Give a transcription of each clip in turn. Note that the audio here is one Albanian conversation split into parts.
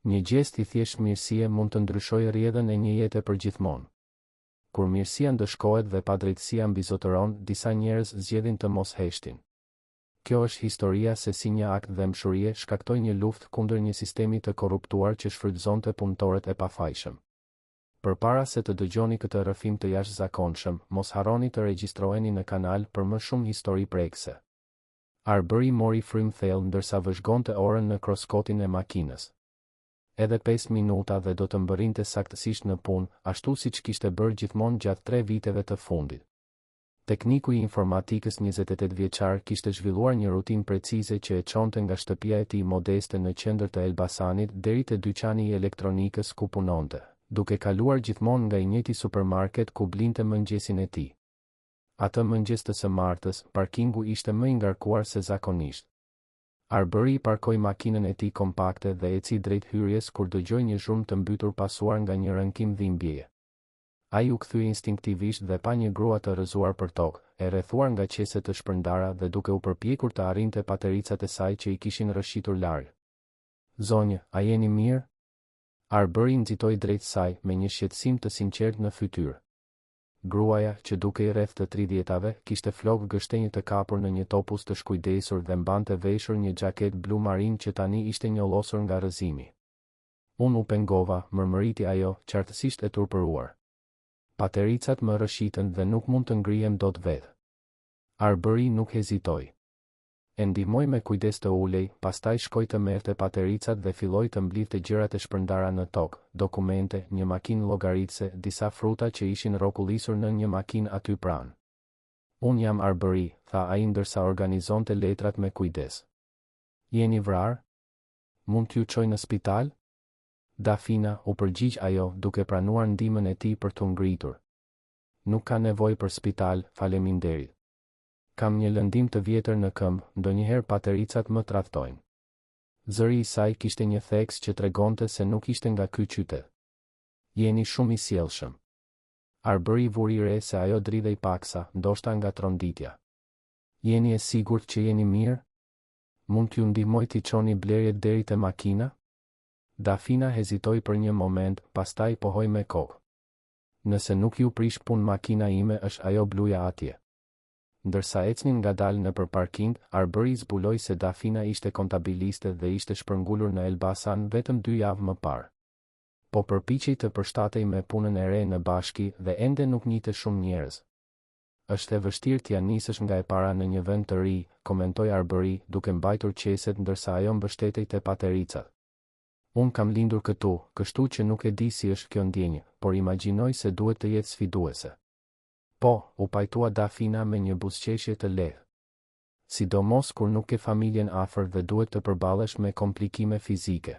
Një gjest i thjeshtë mirësie mund të ndryshojë rrjedhën e një jete përgjithmonë. Kur mirësia ndëshkohet dhe padrejtësia mbizotëron, disa njerëz zgjedhin të mos heshtin. Kjo është historia se si një akt dhembshurie shkaktoi një luftë kundër një sistemi të korruptuar që shfrytëzonte punëtorët e pafajshëm. Përpara se të dëgjoni këtë rrëfim të jashtëzakonshëm, mos harroni të regjistroheni në kanal për më shumë histori prekëse. Arbëri mori frymë thellë ndërsa vëzhgonte orën në kroskotin e makinës. Edhe pesë minuta dhe do të mbërrinte saktësisht në punë, ashtu siç kishte bërë gjithmonë gjatë tre viteve të fundit. Tekniku i informatikës 28 vjeçar kishte zhvilluar një rutinë precize që e çonte nga shtëpia e tij modeste në qendër të Elbasanit deri te dyqani i elektronikës ku punonte, duke kaluar gjithmonë nga i njëjti supermarket ku blinte mëngjesin e tij. Atë mëngjes të së martës, parkingu ishte më i ngarkuar se zakonisht. Arbëri parkoi makinën e tij kompakte dhe eci drejt hyrjes kur dëgjoi një zhurmë të mbytur pasuar nga një rënkim dhimbjeje. Ai u kthye instinktivisht dhe pa një grua të rrëzuar përtokë, e rrethuar nga qese të shpërndara dhe duke u përpjekur të arrinte patericat e saj që i kishin rrëshqitur larg. Zonjë, a jeni mirë? Arbëri nxitoi drejt saj, me një shqetësim të sinqertë në fytyrë. Gruaja, që dukej rreth të tridhjetave, kishte flokë gështenjë të kapur në një topuz të shkujdesur dhe mbante veshur një xhaketë blu marinë që tani ishte njollosur nga rrëzimi. Unë u pengova, mërmëriti ajo, qartësisht e turpëruar. Patericat më rrëshqitën dhe nuk mund të ngrihem dot vetë. Arbëri nuk hezitoi. E ndihmoi me kujdes të ulej, pastaj shkoi të merrte patericat dhe filloi të mblidhte gjërat e shpërndara në tokë, dokumente, një makinë llogaritëse, disa fruta që ishin rrokullisur nën një makinë aty pranë. Unë jam Arbëri, tha ai ndërsa organizonte letrat me kujdes. Jeni vrarë? Mund t'ju çoj në spital? Dafina, u përgjigj ajo, duke pranuar ndihmën e tij për t'u ngritur. Nuk ka nevojë për spital, faleminderit. Kam një lëndim të vjetër në këmbë, ndonjëherë patericat më tradhtojnë. Zëri i saj kishte një theks që tregonte se nuk ishte nga ky qytet. Jeni shumë i sjellshëm. Arbëri vuri re se ajo dridhej paksa, ndoshta nga tronditja. Jeni e sigurt që jeni mirë? Mund t'ju ndihmoj t'i çoni blerjet deri te makina? Dafina hezitoi për një moment, pastaj pohoi me kokë. Nëse nuk ju prish punë makina ime është ajo bluja atje. Ndërsa ecnin ngadalë nëpër parking, Arbëri zbuloi se Dafina ishte kontabiliste dhe ishte shpërngulur në Elbasan vetëm dy javë më parë. Po përpiqej të përshtatej me punën e re në bashki dhe ende nuk njihte shumë njerëz. Është e vështirë t'ia nisësh nga e para në një vend të ri, komentoi Arbëri, duke mbajtur qeset ndërsa ajo mbështetej te patericat. Unë kam lindur këtu, kështu që nuk e di si është kjo ndjenjë, por imagjinoj se duhet të jetë sfiduese. Po, u pajtua Dafina me një buzëqeshje të lehtë. Sidomos kur nuk ke familjen afër dhe duhet të përballesh me komplikime fizike.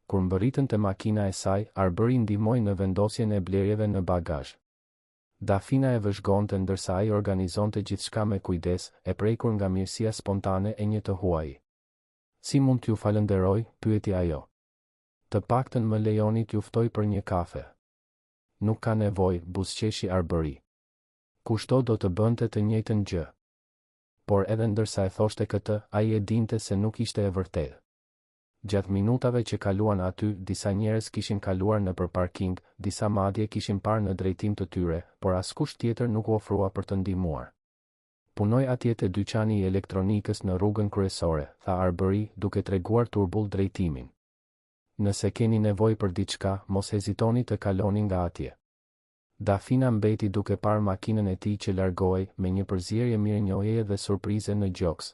Kur mbërritën te makina e saj, Arbëri ndihmoi në vendosjen e blerjeve në bagazh. Dafina e vëzhgonte ndërsa ai organizonte gjithçka me kujdes, e prekur nga mirësia spontane e një të huaji. Si mund t'ju falënderoj? pyeti ajo. Të paktën më lejoni t'ju ftoj për një kafe. Nuk ka nevojë, buzëqeshi Arbëri. Kushdo do të bënte të njëjtën gjë. Por edhe ndërsa e thoshte këtë, ai e dinte se nuk ishte e vërtetë. Gjatë minutave që kaluan aty, disa njerëz kishin kaluar nëpër parking, disa madje kishin parë në drejtim të tyre, por askush tjetër nuk u ofrua për të ndihmuar. Punoj atje te dyqani i elektronikës në rrugën kryesore, tha Arbëri, duke treguar turbull drejtimin. Nëse keni nevojë për diçka, mos hezitoni të kaloni nga atje. Dafina mbeti duke parë makinën e tij që largohej, me një përzierje mirënjohjeje dhe surprize në gjoks.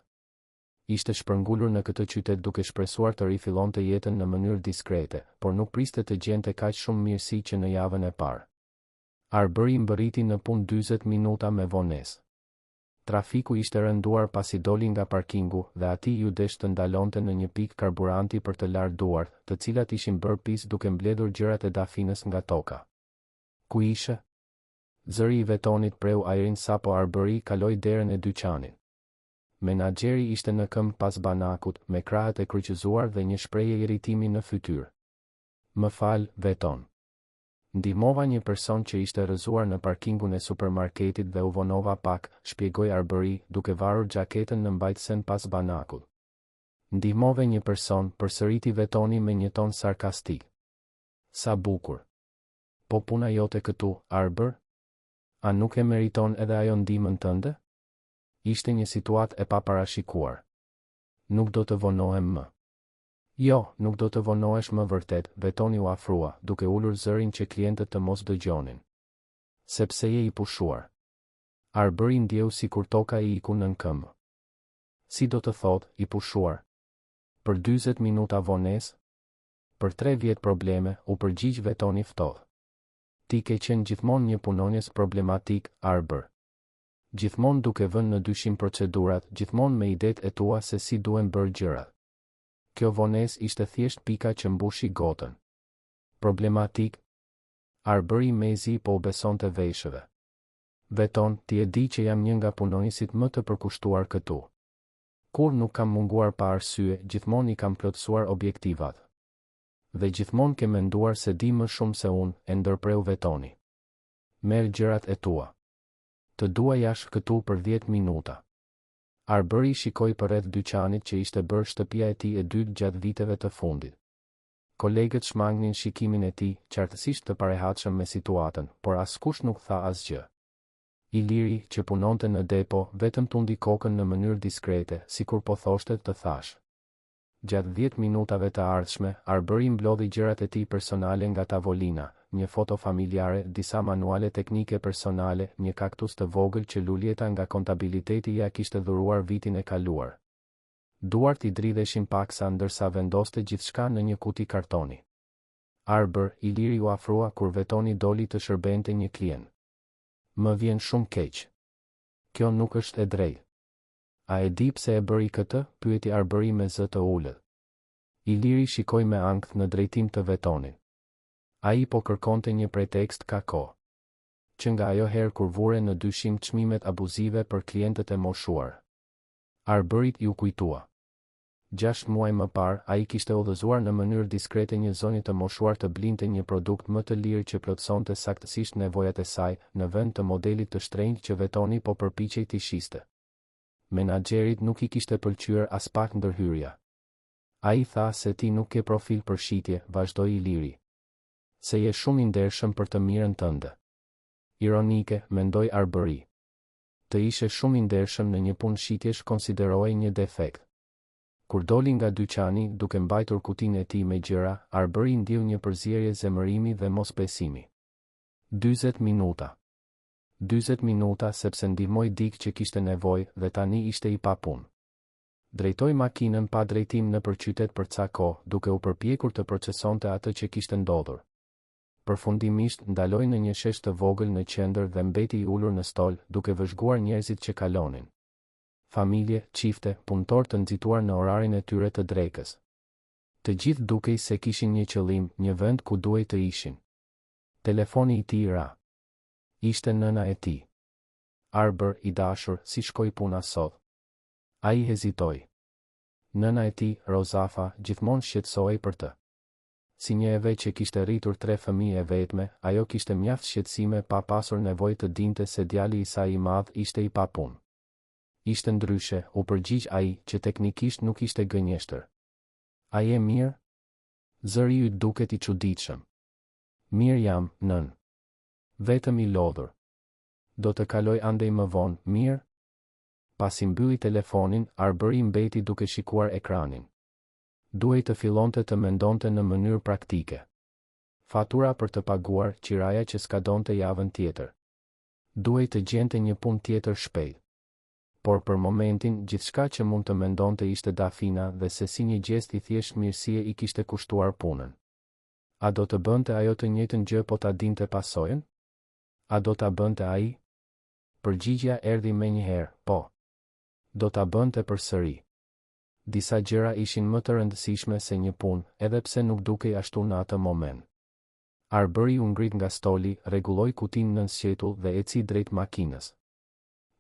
Ishte shpërngulur në këtë qytet duke shpresuar të rifillonte jetën në mënyrë diskrete, por nuk priste të gjente kaq shumë mirësi që në javën e parë. Arbëri mbërriti në punë 40 minuta me vonesë. Trafiku ishte rënduar pasi doli nga parkingu dhe atij iu desh të ndalonte në një pikë karburanti për të larë duart, të cilat ishin bërë pis duke mbledhur gjërat e Dafinës nga toka. Ku ishe? Zëri i Vetonit preu ajrin sapo Arbëri kaloi derën e dyqanit. Menaxheri ishte në këmbë pas banakut, me krahët e kryqëzuar dhe një shprehje irritimi në fytyrë. Më fal, Veton. Ndihmova një person që ishte rrëzuar në parkingun e supermarketit dhe u vonova pak, shpjegoi Arbëri, duke varur xhaketën në mbajtësen pas banakut. Ndihmove një person, përsëriti Vetoni me një ton sarkastik. Sa bukur. Po puna jote këtu, Arbër? A nuk e meriton edhe ajo ndihmën tënde? Ishte një situatë e paparashikuar. Nuk do të vonohem më. Jo, nuk do të vonohesh më vërtet, Vetoni u afrua, duke ulur zërin që klientët të mos dëgjonin. Sepse je i pushuar. Arbëri ndjeu sikur toka i iku nën këmbë. Si do të thotë, i pushuar? Për 40 minuta vonesë? Për tre vjet probleme, u përgjigj Vetoni ftohtë. Ti ke qenë gjithmonë një punonjës problematik, Arbër. Gjithmonë duke vënë në dyshim procedurat, gjithmonë me idetë e tua se si duhen bërë gjërat. Kjo vonesë ishte thjesht pika që mbushi gotën. Problematik? Arbëri mezi po u besonte veshëve. Veton, ti e di që jam një nga punonjësit më të përkushtuar këtu. Kurrë nuk kam munguar pa arsye, gjithmonë i kam plotësuar objektivat. Dhe gjithmonë ke menduar se di më shumë se unë, e ndërpreu Vetoni. Merr gjërat e tua. Të dua jashtë këtu për 10 minuta. Arbëri shikoi përreth dyqanit që ishte bërë shtëpia e tij e dytë gjatë viteve të fundit. Kolegët shmangnin shikimin e tij, qartësisht të parehatshëm me situatën, por askush nuk tha asgjë. Iliri, që punonte në depo, vetëm tundi kokën në mënyrë diskrete, sikur po thoshte të thashë. Gjatë 10 minutave të ardhshme, Arbëri mblodhi gjërat e tij personale nga tavolina, një foto familjare, disa manuale teknike personale, një kaktus të vogël që Luljeta nga kontabiliteti ia kishte dhuruar vitin e kaluar. Duart i dridheshin paksa ndërsa vendoste gjithçka në një kuti kartoni. Arbër, Iliri u afrua kur Vetoni doli të shërbente një klient. Më vjen shumë keq. Kjo nuk është e drejtë. A e di pse e bëri këtë? pyeti Arbëri me zë të ulët. Iliri shikoi me ankth në drejtim të Vetonit. Ai po kërkonte një pretekst ka kohë. Që nga ajo herë kur vure në dyshim çmimet abuzive për klientët e moshuar. Arbërit iu kujtua. Gjashtë muaj më parë, ai kishte udhëzuar në mënyrë diskrete një zonjë të moshuar të blinte një produkt më të lirë që plotësonte saktësisht nevojat e saj, në vend të modelit të shtrenjtë që Vetoni po përpiqej t'i shiste. Menaxherit nuk i kishte pëlqyer aspak ndërhyrja. Ai tha se ti nuk ke profil për shitje, vazhdoi Iliri. Se je shumë i ndershëm për të mirën tënde. Ironike, mendoi Arbëri. Të ishe shumë i ndershëm në një punë shitjesh konsiderohej një defekt. Kur doli nga dyqani, duke mbajtur kutinë e tij me gjëra, Arbëri ndjeu një përzierje zemërimi dhe mosbesimi. 40 minuta. 40 minuta sepse ndihmoi dikë që kishte nevojë dhe tani ishte i papunë. Drejtoi makinën pa drejtim nëpër qytet për ca kohë, duke u përpjekur të procesonte atë që kishte ndodhur. Përfundimisht, ndaloi në një shesh të vogël në qendër dhe mbeti i ulur në stol, duke vëzhguar njerëzit që kalonin. Familje, çifte, punëtorë të nxituar në orarin e tyre të drekës. Të gjithë dukej se kishin një qëllim, një vend ku duhej të ishin. Telefoni i tij ra. Ishte nëna e tij. Arbër, i dashur, si shkoi puna sot? Ai hezitoi. Nëna e tij, Rozafa, gjithmonë shqetësohej për të. Si një e ve që kishte rritur tre fëmijë e vetme, ajo kishte mjaft shqetësime pa pasur nevojë të dinte se djali i saj i madh ishte i papunë. Ishte ndryshe, u përgjigj ai, që teknikisht nuk ishte gënjeshtër. A je mirë? Zëri yt duket i çuditshëm. Mirë jam, nënë. Vetëm i lodhur. Do të kaloj andej më vonë, mirë? Pasi mbylli telefonin, Arbëri mbeti duke shikuar ekranin. Duhej të fillonte të mendonte në mënyrë praktike. Fatura për të paguar, qiraja që skadonte javën tjetër. Duhej të gjente një punë tjetër shpejt. Por për momentin, gjithçka që mund të mendonte ishte Dafina dhe se si një gjest i thjeshtë mirësie i kishte kushtuar punën. A do të bënte ajo të njëjtën gjë po ta dinte pasojën? A do ta bënte ai? Përgjigjja erdhi menjëherë, po. Do ta bënte përsëri. Disa gjëra ishin më të rëndësishme se një punë, edhe pse nuk dukej ashtu në atë moment. Arbëri u ngrit nga stoli, rregulloi kutinë nën sqetull dhe eci drejt makinës.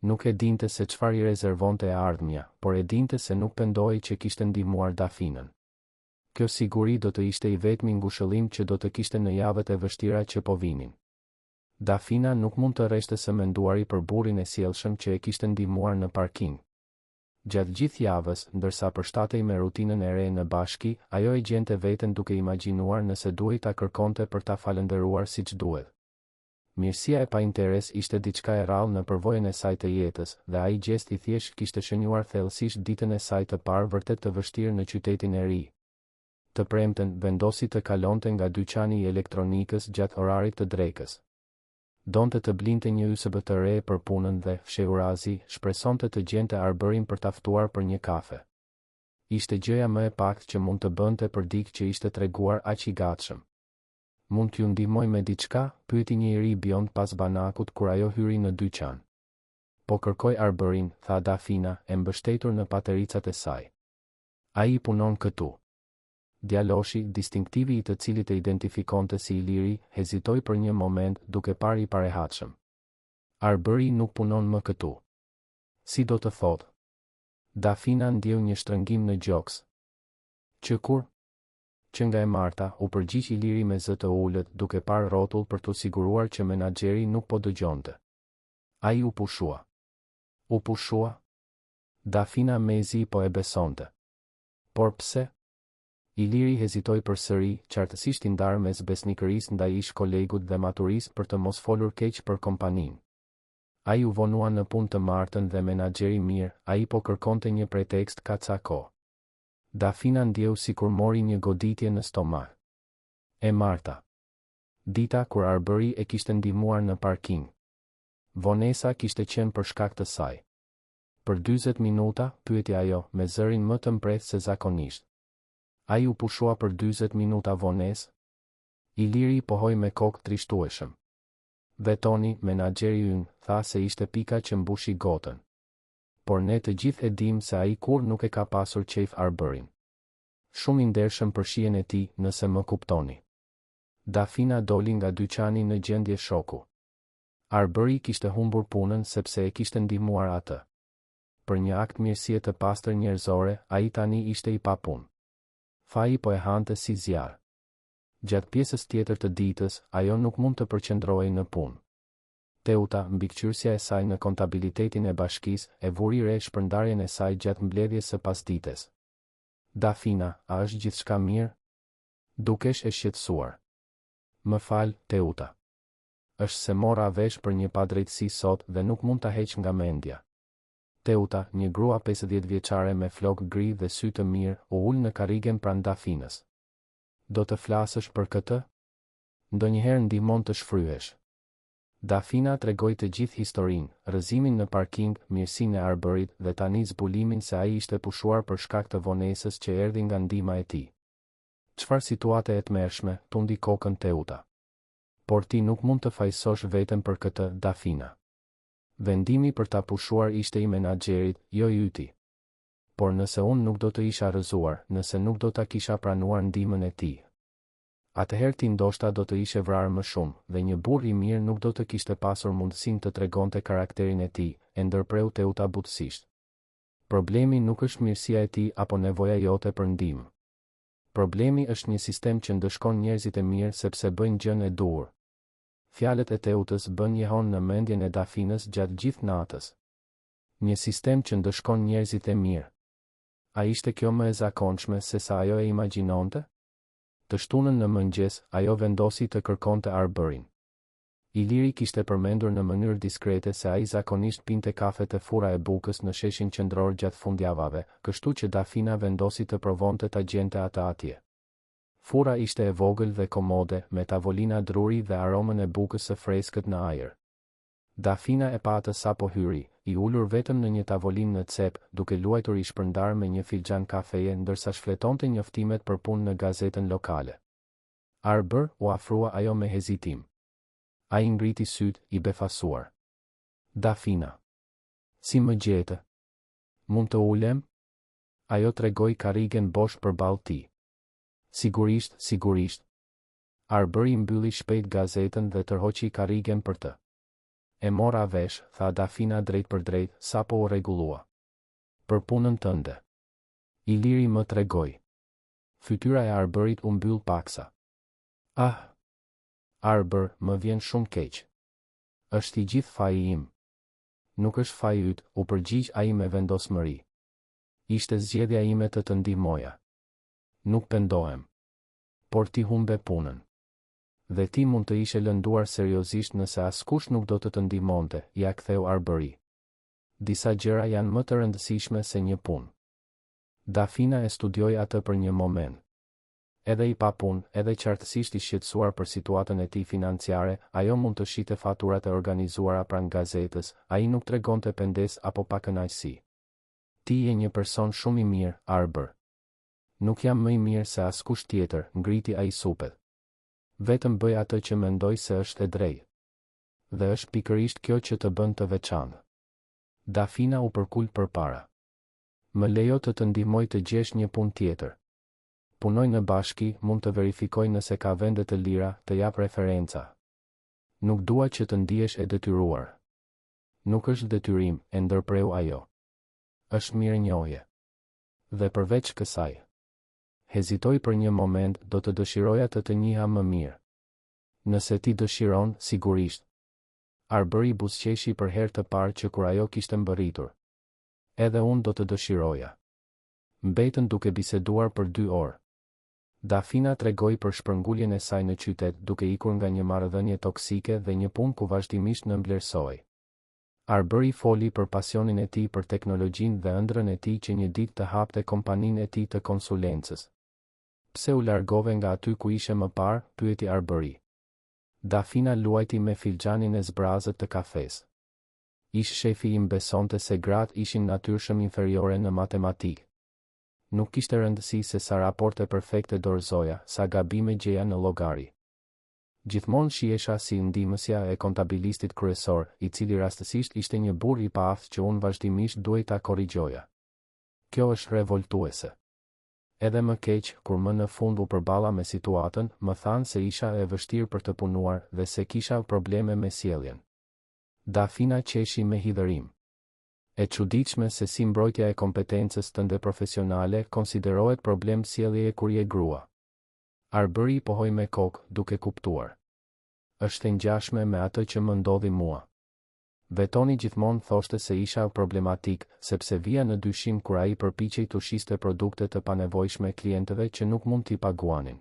Nuk e dinte se çfarë i rezervonte e ardhmja, por e dinte se nuk pendohej që kishte ndihmuar Dafinën. Kjo siguri do të ishte i vetmi ngushëllim që do të kishte në javët e vështira që po vinin. Dafina nuk mund të rreshte së menduari për burrin e sjellshëm që e kishte ndihmuar në parking. Gjatë gjithë javës, ndërsa përshtatej me rutinën e re në bashki, ajo e gjente veten duke imagjinuar nëse duhej ta kërkonte për ta falënderuar siç duhet. Mirësia e painteres ishte diçka e rrallë në përvojën e saj të jetës, dhe ai gjest i thjeshtë kishte shënjuar thellësisht ditën e saj të parë vërtet të vështirë në qytetin e ri. Të premten, vendosi të kalonte nga dyqani i elektronikës gjatë orarit të drekës. Donte të blinte një USB të re për punën dhe, fshehurazi, shpresonte të gjente Arbërin për ta ftuar për një kafe. Ishte gjëja më e paktë që mund të bënte për dikë që ishte treguar aq i gatshëm. Mund t'ju ndihmoj me diçka? pyeti një i ri biond pas banakut kur ajo hyri në dyqan. Po kërkoj Arbërin, tha Dafina, e mbështetur në patericat e saj. Ai punon këtu. Djaloshi, distinktivi i të cilit e identifikonte si Iliri, hezitoi për një moment, duke parë i parehatshëm. Arbëri nuk punon më këtu. Si do të thotë? Dafina ndjeu një shtrëngim në gjoks. Që kur? Që nga e marta, u përgjigj Iliri me zë të ulët, duke parë rrotull për t'u siguruar që menaxheri nuk po dëgjonte. Ai u pushua. U pushua? Dafina mezi po e besonte. Por pse? Iliri hezitoi përsëri, qartësisht i ndarë mes besnikërisë ndaj ish-kolegut dhe maturisë për të mos folur keq për kompaninë. Ai u vonua në punë të martën dhe menaxheri mirë, ai po kërkonte një pretekst ka ca kohë. Dafina ndjeu sikur mori një goditje në stomak. E marta. Dita kur Arbëri e kishte ndihmuar në parking. Vonesa kishte qenë për shkak të saj. Për 40 minuta? pyeti ajo, me zërin më të mprehtë se zakonisht. Ai u pushua për 40 minuta vonesë? Iliri pohoi me kokë trishtueshëm. Dhe Toni, menaxheri ynë, tha se ishte pika që mbushi gotën. Por ne të gjithë e dimë se ai kurrë nuk e ka pasur qejf Arbërin. Shumë i ndershëm për shijen e tij, nëse më kuptoni. Dafina doli nga dyqani në gjendje shoku. Arbëri kishte humbur punën sepse e kishte ndihmuar atë. Për një akt mirësie të pastër njerëzore, ai tani ishte i papunë. Faji po e hante si zjarr. Gjatë pjesës tjetër të ditës, ajo nuk mund të përqendrohej në punë. Teuta, mbikëqyrësja e saj në kontabilitetin e bashkisë, e vuri re shpërndarjen e saj gjatë mbledhjes së pasdites. Dafina, a është gjithçka mirë? Dukesh e shqetësuar. Më fal, Teuta. Është se mora vesh për një padrejtësi sot dhe nuk mund ta heq nga mendja. Teuta, një grua 50 vjeçare me flokë gri dhe sy të mirë, u ul në karrigen pranë Dafinës. Do të flasësh për këtë? Ndonjëherë ndihmon të shfryhesh. Dafina tregoi të gjithë historinë, rrëzimin në parking, mirësinë e Arbërit dhe tani zbulimin se ai ishte pushuar për shkak të vonesës që erdhi nga ndihma e tij. Çfarë situate e tmerrshme, tundi kokën Teuta. Por ti nuk mund të fajësosh veten për këtë, Dafina. Vendimi për ta pushuar ishte i menaxherit, jo i yti. Por nëse unë nuk do të isha rrëzuar, nëse nuk do ta kisha pranuar ndihmën e tij. Atëherë ti ndoshta do të ishe vrarë më shumë, dhe një burrë i mirë nuk do të kishte pasur mundësinë të tregonte karakterin e tij, e ndërpreu Teuta butësisht. Problemi nuk është mirësia e tij apo nevoja jote për ndihmë. Problemi është një sistem që ndëshkon njerëzit e mirë sepse bëjnë gjënë e duhur. Fjalët e Teutës bënë jehonë në mendjen e Dafinës gjatë gjithë natës. Një sistem që ndëshkon njerëzit e mirë. A ishte kjo më e zakonshme sesa ajo e imagjinonte? Të shtunën në mëngjes, ajo vendosi të kërkonte Arbërin. Iliri kishte përmendur në mënyrë diskrete se ai zakonisht pinte kafe te furra e bukës në sheshin qendror gjatë fundjavave, kështu që Dafina vendosi të provonte ta gjente atë atje. Furra ishte e vogël dhe komode, me tavolina druri dhe aromën e bukës së freskët në ajër. Dafina e pa atë sapo hyri, i ulur vetëm në një tavolinë në cep, duke luajtur i shpërndarë me një filxhan kafeje ndërsa shfletonte njoftimet për punë në gazetën lokale. Arbër, u afrua ajo me hezitim. Ai ngriti sytë, i befasuar. Dafina. Si më gjete? Mund të ulem? Ajo tregoi karrigen bosh përballë tij. Sigurisht, sigurisht. Arbëri mbylli shpejt gazetën dhe tërhoqi karrigen për të. E mora vesh, tha Dafina drejtpërdrejt, sapo u rregullua. Për punën tënde. Iliri më tregoi. Fytyra e Arbërit u mbyll paksa. Ah! Arbër, më vjen shumë keq. Është i gjithë faji im. Nuk është faji yt, u përgjigj ai me vendosmëri. Ishte zgjedhja ime të të ndihmoja. Nuk pendohem. Por ti humbe punën. Dhe ti mund të ishe lënduar seriozisht nëse askush nuk do të të ndihmonte, ia ktheu Arbëri. Disa gjëra janë më të rëndësishme se një punë. Dafina e studioi atë për një moment. Edhe i papunë, edhe qartësisht i shqetësuar për situatën e tij financiare, ajo mund të shihte faturat e organizuara pranë gazetës, ai nuk tregonte pendesë apo pakënaqësi. Ti je një person shumë i mirë, Arbër. Nuk jam më i mirë se askush tjetër, ngriti ai supet. Vetëm bëj atë që mendoj se është e drejtë. Dhe është pikërisht kjo që të bën të veçantë. Dafina u përkul përpara. Më lejo të të ndihmoj të gjesh një punë tjetër. Punoj në bashki, mund të verifikoj nëse ka vende të lira, të jap referenca. Nuk dua që të ndihesh e detyruar. Nuk është detyrim, e ndërpreu ajo. Është mirënjohje. Dhe përveç kësaj. Hezitoi për një moment, do të dëshiroja të të njihja më mirë. Nëse ti dëshiron, sigurisht. Arbëri buzëqeshi për herë të parë që kur ajo kishte mbërritur. Edhe unë do të dëshiroja. Mbetën duke biseduar për dy orë. Dafina tregoi për shpërnguljen e saj në qytet duke ikur nga një marrëdhënie toksike dhe një punë ku vazhdimisht nënvlerësohej. Arbëri foli për pasionin e tij për teknologjinë dhe ëndrrën e tij që një ditë të hapte kompaninë e tij të konsulencës. Pse u largove nga aty ku ishe më parë, pyeti Arbëri. Dafina luajti me filxhanin e zbrazët të kafesë. Ish-shefi im besonte se gratë ishin natyrshëm inferiore në matematikë. Nuk kishte rëndësi se sa raporte perfekte dorëzoja, sa gabime gjeja në llogari. Gjithmonë shihesha si ndihmësja e kontabilistit kryesor, i cili rastësisht ishte një burrë i paaftë që unë vazhdimisht duhej ta korrigjoja. Kjo është revoltuese. Edhe më keq, kur më në fund u përballa me situatën, më thanë se isha e vështirë për të punuar dhe se kisha probleme me sjelljen. Dafina qeshi me hidhërim. E çuditshme se si mbrojtja e kompetencës tënde profesionale konsiderohet problem sjelljeje kur je grua. Arbëri pohoi me kokë, duke kuptuar. Është e ngjashme me atë që më ndodhi mua. Vetoni gjithmonë thoshte se isha problematik, sepse vija në dyshim kur ai përpiqej t'u shiste produkte të panevojshme klientëve që nuk mund t'i paguanin.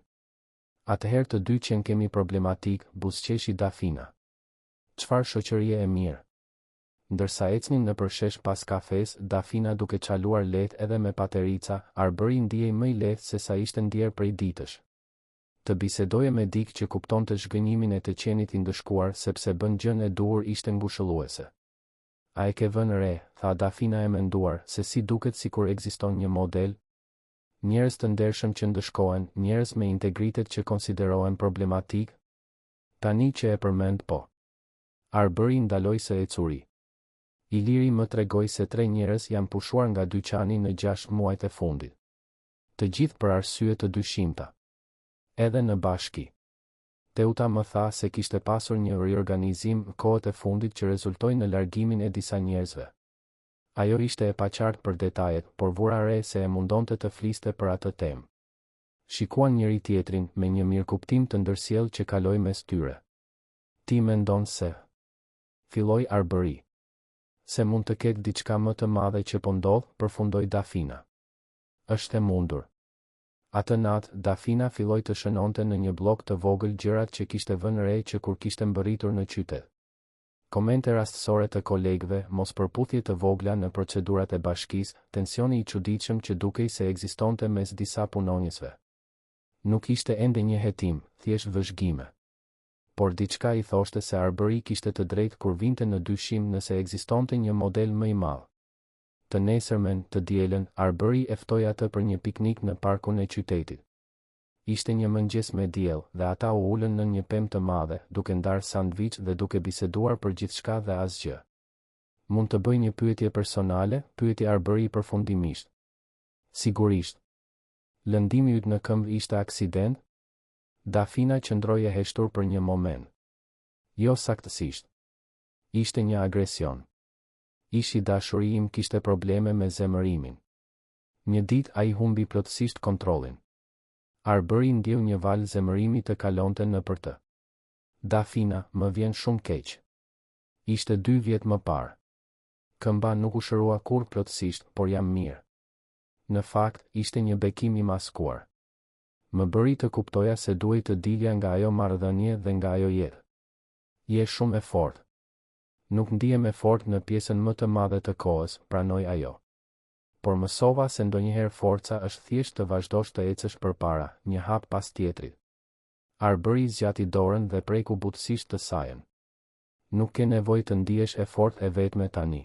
Atëherë të dy qenkemi problematikë, buzëqeshi Dafina. Çfarë shoqërie e mirë! Ndërsa ecnin nëpër shesh pas kafesë, Dafina duke çaluar lehtë edhe me paterica, Arbëri ndihej më i lehtë se sa ishte ndjerë prej ditësh. Të bisedoje me dikë që kuptonte zhgënjimin e të qenit i ndëshkuar sepse bën gjënë e duhur ishte ngushëlluese. A e ke vënë re, tha Dafina e menduar, se si duket sikur ekziston një model? Njerëz të ndershëm që ndëshkohen, njerëz me integritet që konsiderohen problematikë? Tani që e përmend po. Arbëri ndaloi së ecuri. Iliri më tregoi se tre njerëz janë pushuar nga dyqani në gjashtë muajt e fundit. Të gjithë për arsye të dyshimta. Edhe në bashki. Teuta më tha se kishte pasur një riorganizim kohët e fundit që rezultoi në largimin e disa njerëzve. Ajo ishte e paqartë për detajet, por vura re se e mundonte të fliste për atë temë. Shikuan njëri-tjetrin, me një mirëkuptim të ndërsjellë që kaloi mes tyre. Ti mendon se. Filloi Arbëri. Se mund të ketë diçka më të madhe që po ndodh, përfundoi Dafina. Është e mundur. Atë natë, Dafina filloi të shënonte në një bllok të vogël gjërat që kishte vënë re që kur kishte mbërritur në qytet. Komente rastësore të kolegëve, mospërputhje të vogla në procedurat e bashkisë, tensioni i çuditshëm që dukej se ekzistonte mes disa punonjësve. Nuk ishte ende një hetim, thjesht vëzhgime. Por diçka i thoshte se Arbëri kishte të drejtë kur vinte në dyshim nëse ekzistonte një model më i madh. Të nesërmen, të dielën, Arbëri e ftoi atë për një piknik në parkun e qytetit. Ishte një mëngjes me diell, dhe ata u ulën nën një pemë të madhe, duke ndarë sandviç dhe duke biseduar për gjithçka dhe asgjë. Mund të bëj një pyetje personale? pyeti Arbëri përfundimisht. Sigurisht. Lëndimi yt në këmbë ishte aksident? Dafina qëndroi e heshtur për një moment. Jo saktësisht. Ishte një agresion. Ish i dashuri im kishte probleme me zemërimin. Një ditë ai humbi plotësisht kontrollin. Arbëri ndjeu një valë zemërimi të kalonte nëpër të. Dafina, më vjen shumë keq. Ishte dy vjet më parë. Këmba nuk u shërua kurrë plotësisht, por jam mirë. Në fakt, ishte një bekim i maskuar. Më bëri të kuptoja se duhej të dilja nga ajo marrëdhënie dhe nga ajo jetë. Je shumë e fortë. Nuk ndihem e fortë në pjesën më të madhe të kohës, pranoi ajo. Por mësova se ndonjëherë forca është thjesht të vazhdosh të ecësh përpara, një hap pas tjetrit. Arbëri zgjati dorën dhe preku butësisht të sajën. Nuk ke nevojë të ndihesh e fortë e vetme tani.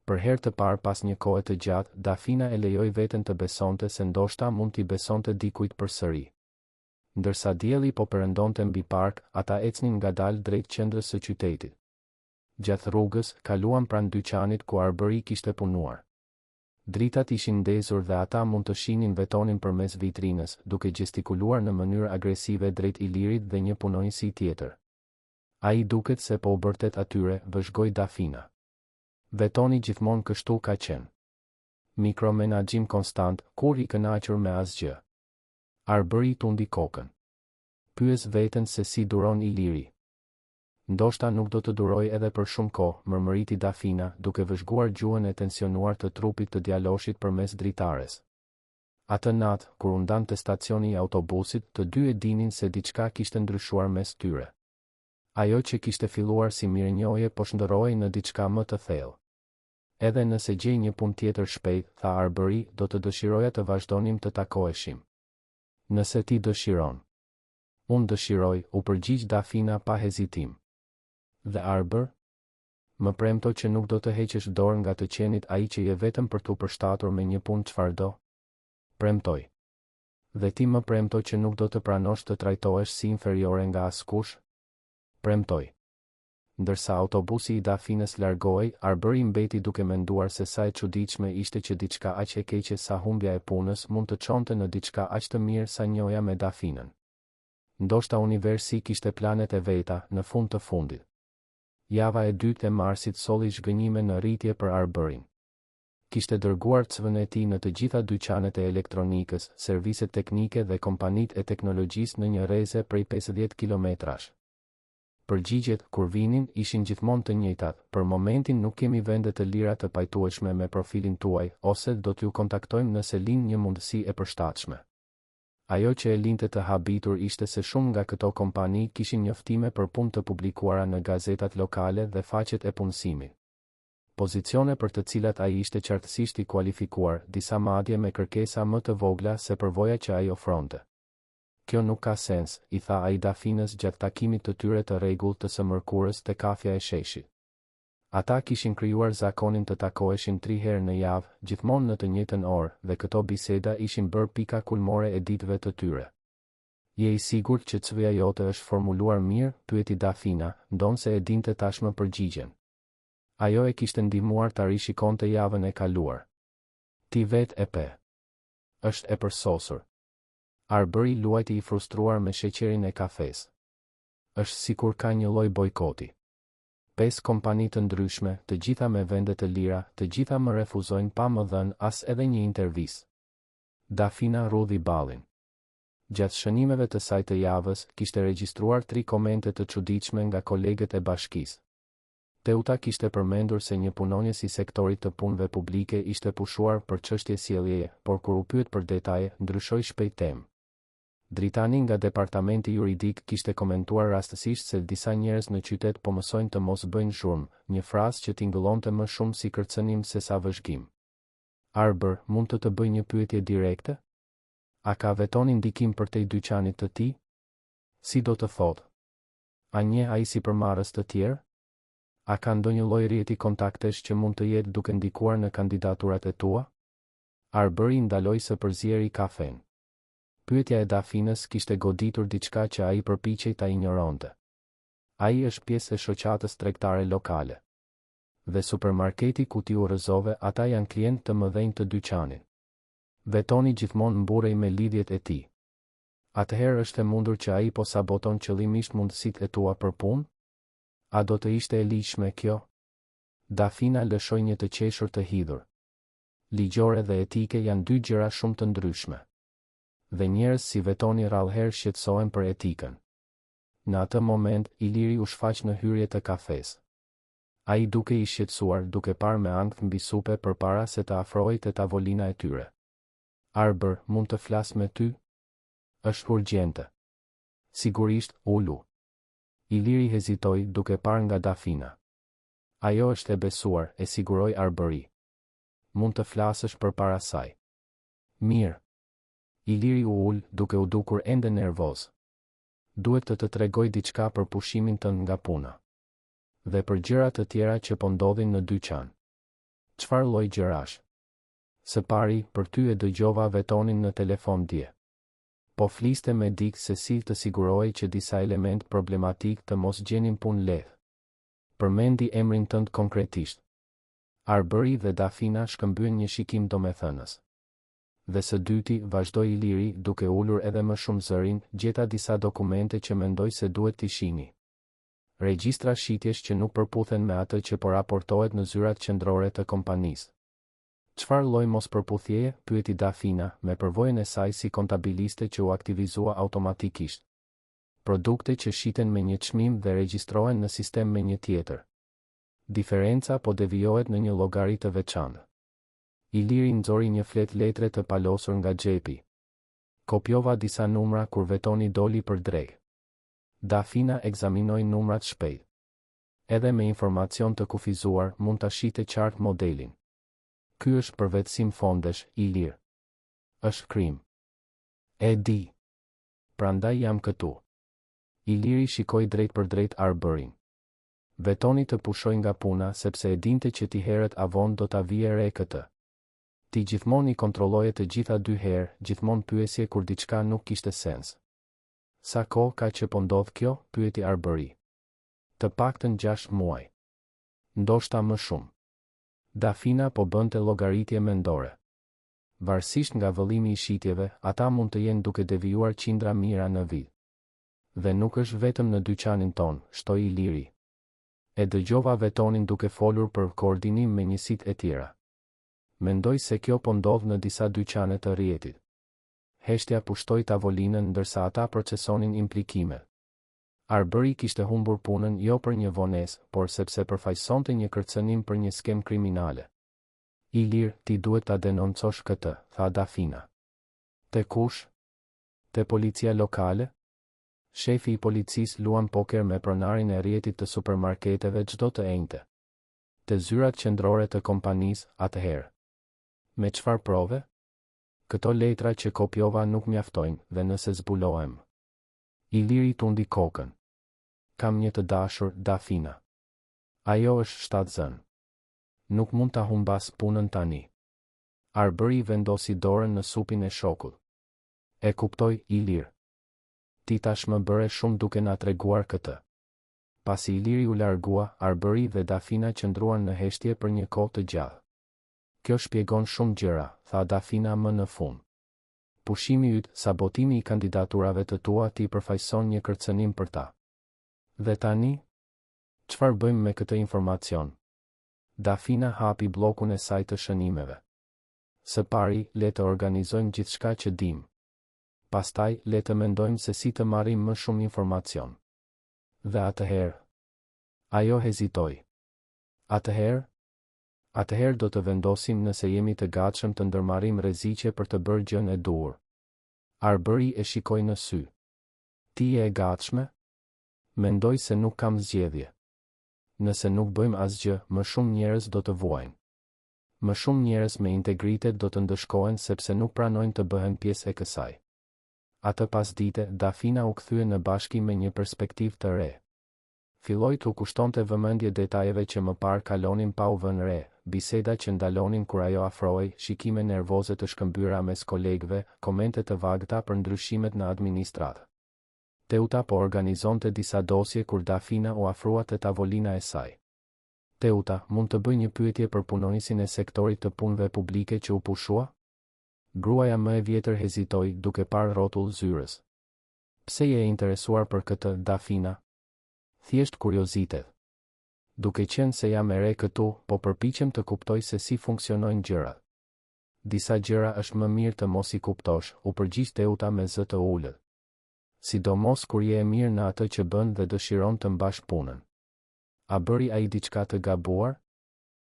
Për herë të parë pas një kohe të gjatë, Dafina e lejoi veten të besonte se ndoshta mund t'i besonte dikujt përsëri. Ndërsa dielli po perëndonte mbi park, ata ecnin ngadalë drejt qendrës së qytetit. Gjatë rrugës, kaluan pranë dyqanit ku Arbëri kishte punuar. Dritat ishin ndezur dhe ata mund të shihnin Vetonin përmes vitrinës, duke gjestikuluar në mënyrë agresive drejt Ilirit dhe një punonjësi tjetër. Ai duket se po u bërtet atyre, vëzhgoi Dafina. Vetoni gjithmonë kështu ka qenë. Mikromenaxhim konstant, kurrë i kënaqur me asgjë. Arbëri tundi kokën. Pyes veten se si duron Iliri. Ndoshta nuk do të durojë edhe për shumë kohë, mërmëriti Dafina, duke vëzhguar gjuhën e tensionuar të trupit të djaloshit përmes dritares. Atë natë, kur u ndanë te stacioni i autobusit, të dy e dinin se diçka kishte ndryshuar mes tyre. Ajo që kishte filluar si mirënjohje po shndërrohej në diçka më të thellë. Edhe nëse gjej një punë tjetër shpejt, tha Arbëri, do të dëshiroja të vazhdonim të takoheshim. Nëse ti dëshiron. Unë dëshiroj, u përgjigj Dafina pa hezitim. Dhe Arbër? Më premto që nuk do të heqësh dorë nga të qenit ai që je vetëm për t'u përshtatur me një punë çfarëdo? Premtoj. Dhe ti më premto që nuk do të pranosh të trajtohesh si inferiore nga askush? Premtoj. Ndërsa autobusi i Dafinës largohej, Arbëri mbeti duke menduar se sa e çuditshme ishte që diçka aq e keqe sa humbja e punës mund të çonte në diçka aq të mirë sa njohja me Dafinën. Ndoshta universi kishte planet e veta, në fund të fundit. Java e dytë e marsit solli zhgënjime në rritje për Arbërin. Kishte dërguar CV-në e tij në të gjitha dyqanet e elektronikës, serviset teknike dhe kompanitë e teknologjisë në një rreze prej 50 kilometrash. Përgjigjet, kur vinin, ishin gjithmonë të njëjtat, për momentin nuk kemi vende të lira të pajtueshme me profilin tuaj, ose do t'ju kontaktojmë nëse lind një mundësi e përshtatshme. Ajo që e linte të habitur ishte se shumë nga këto kompani kishin njoftime për punë të publikuara në gazetat lokale dhe faqet e punësimit. Pozicione për të cilat ai ishte qartësisht i kualifikuar, disa madje me kërkesa më të vogla se përvoja që ai ofronte. Kjo nuk ka sens, i tha ai Dafinës gjatë takimit të tyre të rregullt të së mërkurës te kafja e sheshit. Ata kishin krijuar zakonin të takoheshin tri herë në javë, gjithmonë në të njëjtën orë, dhe këto biseda ishin bërë pika kulmore e ditëve të tyre. Je i sigurt që CV-ja jote është formuluar mirë? pyeti Dafina, ndonëse e dinte tashmë përgjigjen. Ajo e kishte ndihmuar ta rishikonte javën e kaluar. Ti vetë e pe. Është e përsosur. Arbëri luajti i frustruar me sheqerin e kafesë. Është sikur ka një lloj bojkoti. Pesë kompani të ndryshme, të gjitha me vende të lira, të gjitha më refuzojnë pa më dhënë as edhe një intervistë. Dafina rrudhi ballin. Gjatë shënimeve të saj të javës, kishte regjistruar tri komente të çuditshme nga kolegët e bashkisë. Teuta kishte përmendur se një punonjës i sektorit të punëve publike ishte pushuar për çështje sjelljeje, por kur u pyet për detaje, ndryshoi shpejt temë. Dritani nga departamenti juridik kishte komentuar rastësisht se disa njerëz në qytet po mësojnë të mos bëjnë zhurmë, një frazë që tingëllonte më shumë si kërcënim sesa vëzhgim. Arbër, mund të të bëj një pyetje direkte? A ka Vetoni ndikim përtej dyqanit të tij? Si do të thotë? A njeh ai sipërmarrës të tjerë? A ka ndonjë lloj rrjeti kontaktesh që mund të jetë duke ndikuar në kandidaturat e tua? Arbëri ndaloi së përzieri kafenë. Pyetja e Dafinës kishte goditur diçka që ai përpiqej ta injoronte. Ai është pjesë e shoqatës tregtare lokale. Dhe supermarketi ku ti u rrëzove ata janë klientë të mëdhenj të dyqanit. Vetoni gjithmonë mburrej me lidhjet e tij. Atëherë është e mundur që ai po saboton qëllimisht mundësitë e tua për punë? A do të ishte e ligjshme kjo? Dafina lëshoi një të qeshur të hidhur. Ligjore dhe etike janë dy gjëra shumë të ndryshme. Dhe njerëz si Vetoni rrallëherë shqetësohen për etikën. Në atë moment, Iliri u shfaq në hyrje të kafesë. Ai dukej i shqetësuar duke parë me ankth mbi supe përpara se të afrohej te tavolina e tyre. Arbër, mund të flas me ty? Është urgjente. Sigurisht, ulu. Iliri hezitoi, duke parë nga Dafina. Ajo është e besuar, e siguroi Arbëri. Mund të flasësh përpara saj. Mirë. Iliri u ul, duke u dukur ende nervoz. Duhet të të tregoj diçka për pushimin tënd nga puna. Dhe për gjëra të tjera që po ndodhin në dyqan. Çfarë lloj gjërash? Së pari, për ty e dëgjova Vetonin në telefon dje. Po fliste me dikë se si të sigurohej që disa elementë problematikë të mos gjenin punë lehtë. Përmendi emrin tënd konkretisht. Arbëri dhe Dafina shkëmbyen një shikim domethënës. Dhe së dyti, vazhdoi Iliri, duke ulur edhe më shumë zërin, gjeta disa dokumente që mendoj se duhet t'i shihni. Regjistra shitjesh që nuk përputhen me atë që po raportohet në zyrat qendrore të kompanisë. Çfarë lloj mospërputhjeje? pyeti Dafina, me përvojën e saj si kontabiliste që u aktivizua automatikisht. Produkte që shiten me një çmim dhe regjistrohen në sistem me një tjetër. Diferenca po devijohet në një llogari të veçantë. Iliri nxori një fletë letre të palosur nga xhepi. Kopjova disa numra kur Vetoni doli për drekë. Dafina ekzaminoi numrat shpejt. Edhe me informacion të kufizuar, mund ta shihte qartë modelin. Ky është përvetësim fondesh, Ilir. Është krim. E di. Prandaj jam këtu. Iliri shikoi drejtpërdrejt Arbërin. Vetoni të pushoi nga puna sepse e dinte që ti herët a vonë do ta vije re këtë. Ti gjithmonë i kontrolloje të gjitha dy herë, gjithmonë pyesje kur diçka nuk kishte sens. Sa kohë ka që po ndodh kjo? pyeti Arbëri. Të paktën gjashtë muaj. Ndoshta më shumë. Dafina po bënte llogaritje mendore. Varësisht nga vëllimi i shitjeve, ata mund të jenë duke devijuar qindra mijëra në vit. Dhe nuk është vetëm në dyqanin tonë, shtoi Iliri. E dëgjova Vetonin duke folur për koordinim me njësitë e tjera. Mendoj se kjo po ndodh në disa dyqane të rrjetit. Heshtja pushtoi tavolinën ndërsa ata procesonin implikimet. Arbëri kishte humbur punën jo për një vonesë, por sepse përfaqësonte një kërcënim për një skemë kriminale. Ilir, ti duhet ta denoncosh këtë, tha Dafina. Te kush? Te policia lokale? Shefi i policisë luan poker me pronarin e rrjetit të supermarketeve çdo të enjte. Te zyrat qendrore të kompanisë, atëherë. Me çfarë prove? Këto letra që kopjova nuk mjaftojnë, dhe nëse zbulohem. Iliri tundi kokën. Kam një të dashur, Dafina. Ajo është shtatzënë. Nuk mund ta humbas punën tani. Arbëri vendosi dorën në supin e shokut. E kuptoj, Ilir. Ti tashmë bëre shumë duke na treguar këtë. Pasi Iliri u largua, Arbëri dhe Dafina qëndruan në heshtje për një kohë të gjatë. Kjo shpjegon shumë gjëra, tha Dafina më në fund. Pushimi yt, sabotimi i kandidaturave të tua ti përfaqëson një kërcënim për ta. Dhe tani? Çfarë bëjmë me këtë informacion? Dafina hapi bllokun e saj të shënimeve. Së pari, le të organizojmë gjithçka që dimë. Pastaj, le të mendojmë se si të marrim më shumë informacion. Dhe atëherë? Ajo hezitoi. Atëherë? Atëherë do të vendosim nëse jemi të gatshëm të ndërmarrim rreziqe për të bërë gjënë e duhur. Arbëri e shikoi në sy. Ti je e gatshme? Mendoj se nuk kam zgjedhje. Nëse nuk bëjmë asgjë, më shumë njerëz do të vuajnë. Më shumë njerëz me integritet do të ndëshkohen sepse nuk pranojnë të bëhen pjesë e kësaj. Atë pasdite, Dafina u kthye në bashki me një perspektivë të re. Filloi t'u kushtonte vëmendje detajeve që më parë kalonin pa u vënë re, biseda që ndalonin kur ajo afrohej, shikime nervoze të shkëmbyera mes kolegëve, komente të vagëta për ndryshimet në administratë. Teuta po organizonte disa dosje kur Dafina u afrua te tavolina e saj. Teuta, mund të bëj një pyetje për punonjësin e sektorit të punëve publike që u pushua? Gruaja më e vjetër hezitoi, duke parë rrotull zyrës. Pse je e interesuar për këtë, Dafina? Thjesht kuriozitet. Duke qenë se jam e re këtu, po përpiqem të kuptoj se si funksionojnë gjërat. Disa gjëra është më mirë të mos i kuptosh, u përgjigj Teuta me zë të ulët. Sidomos kur je e mirë në atë që bën dhe dëshiron të mbash punën. A bëri ai diçka të gabuar?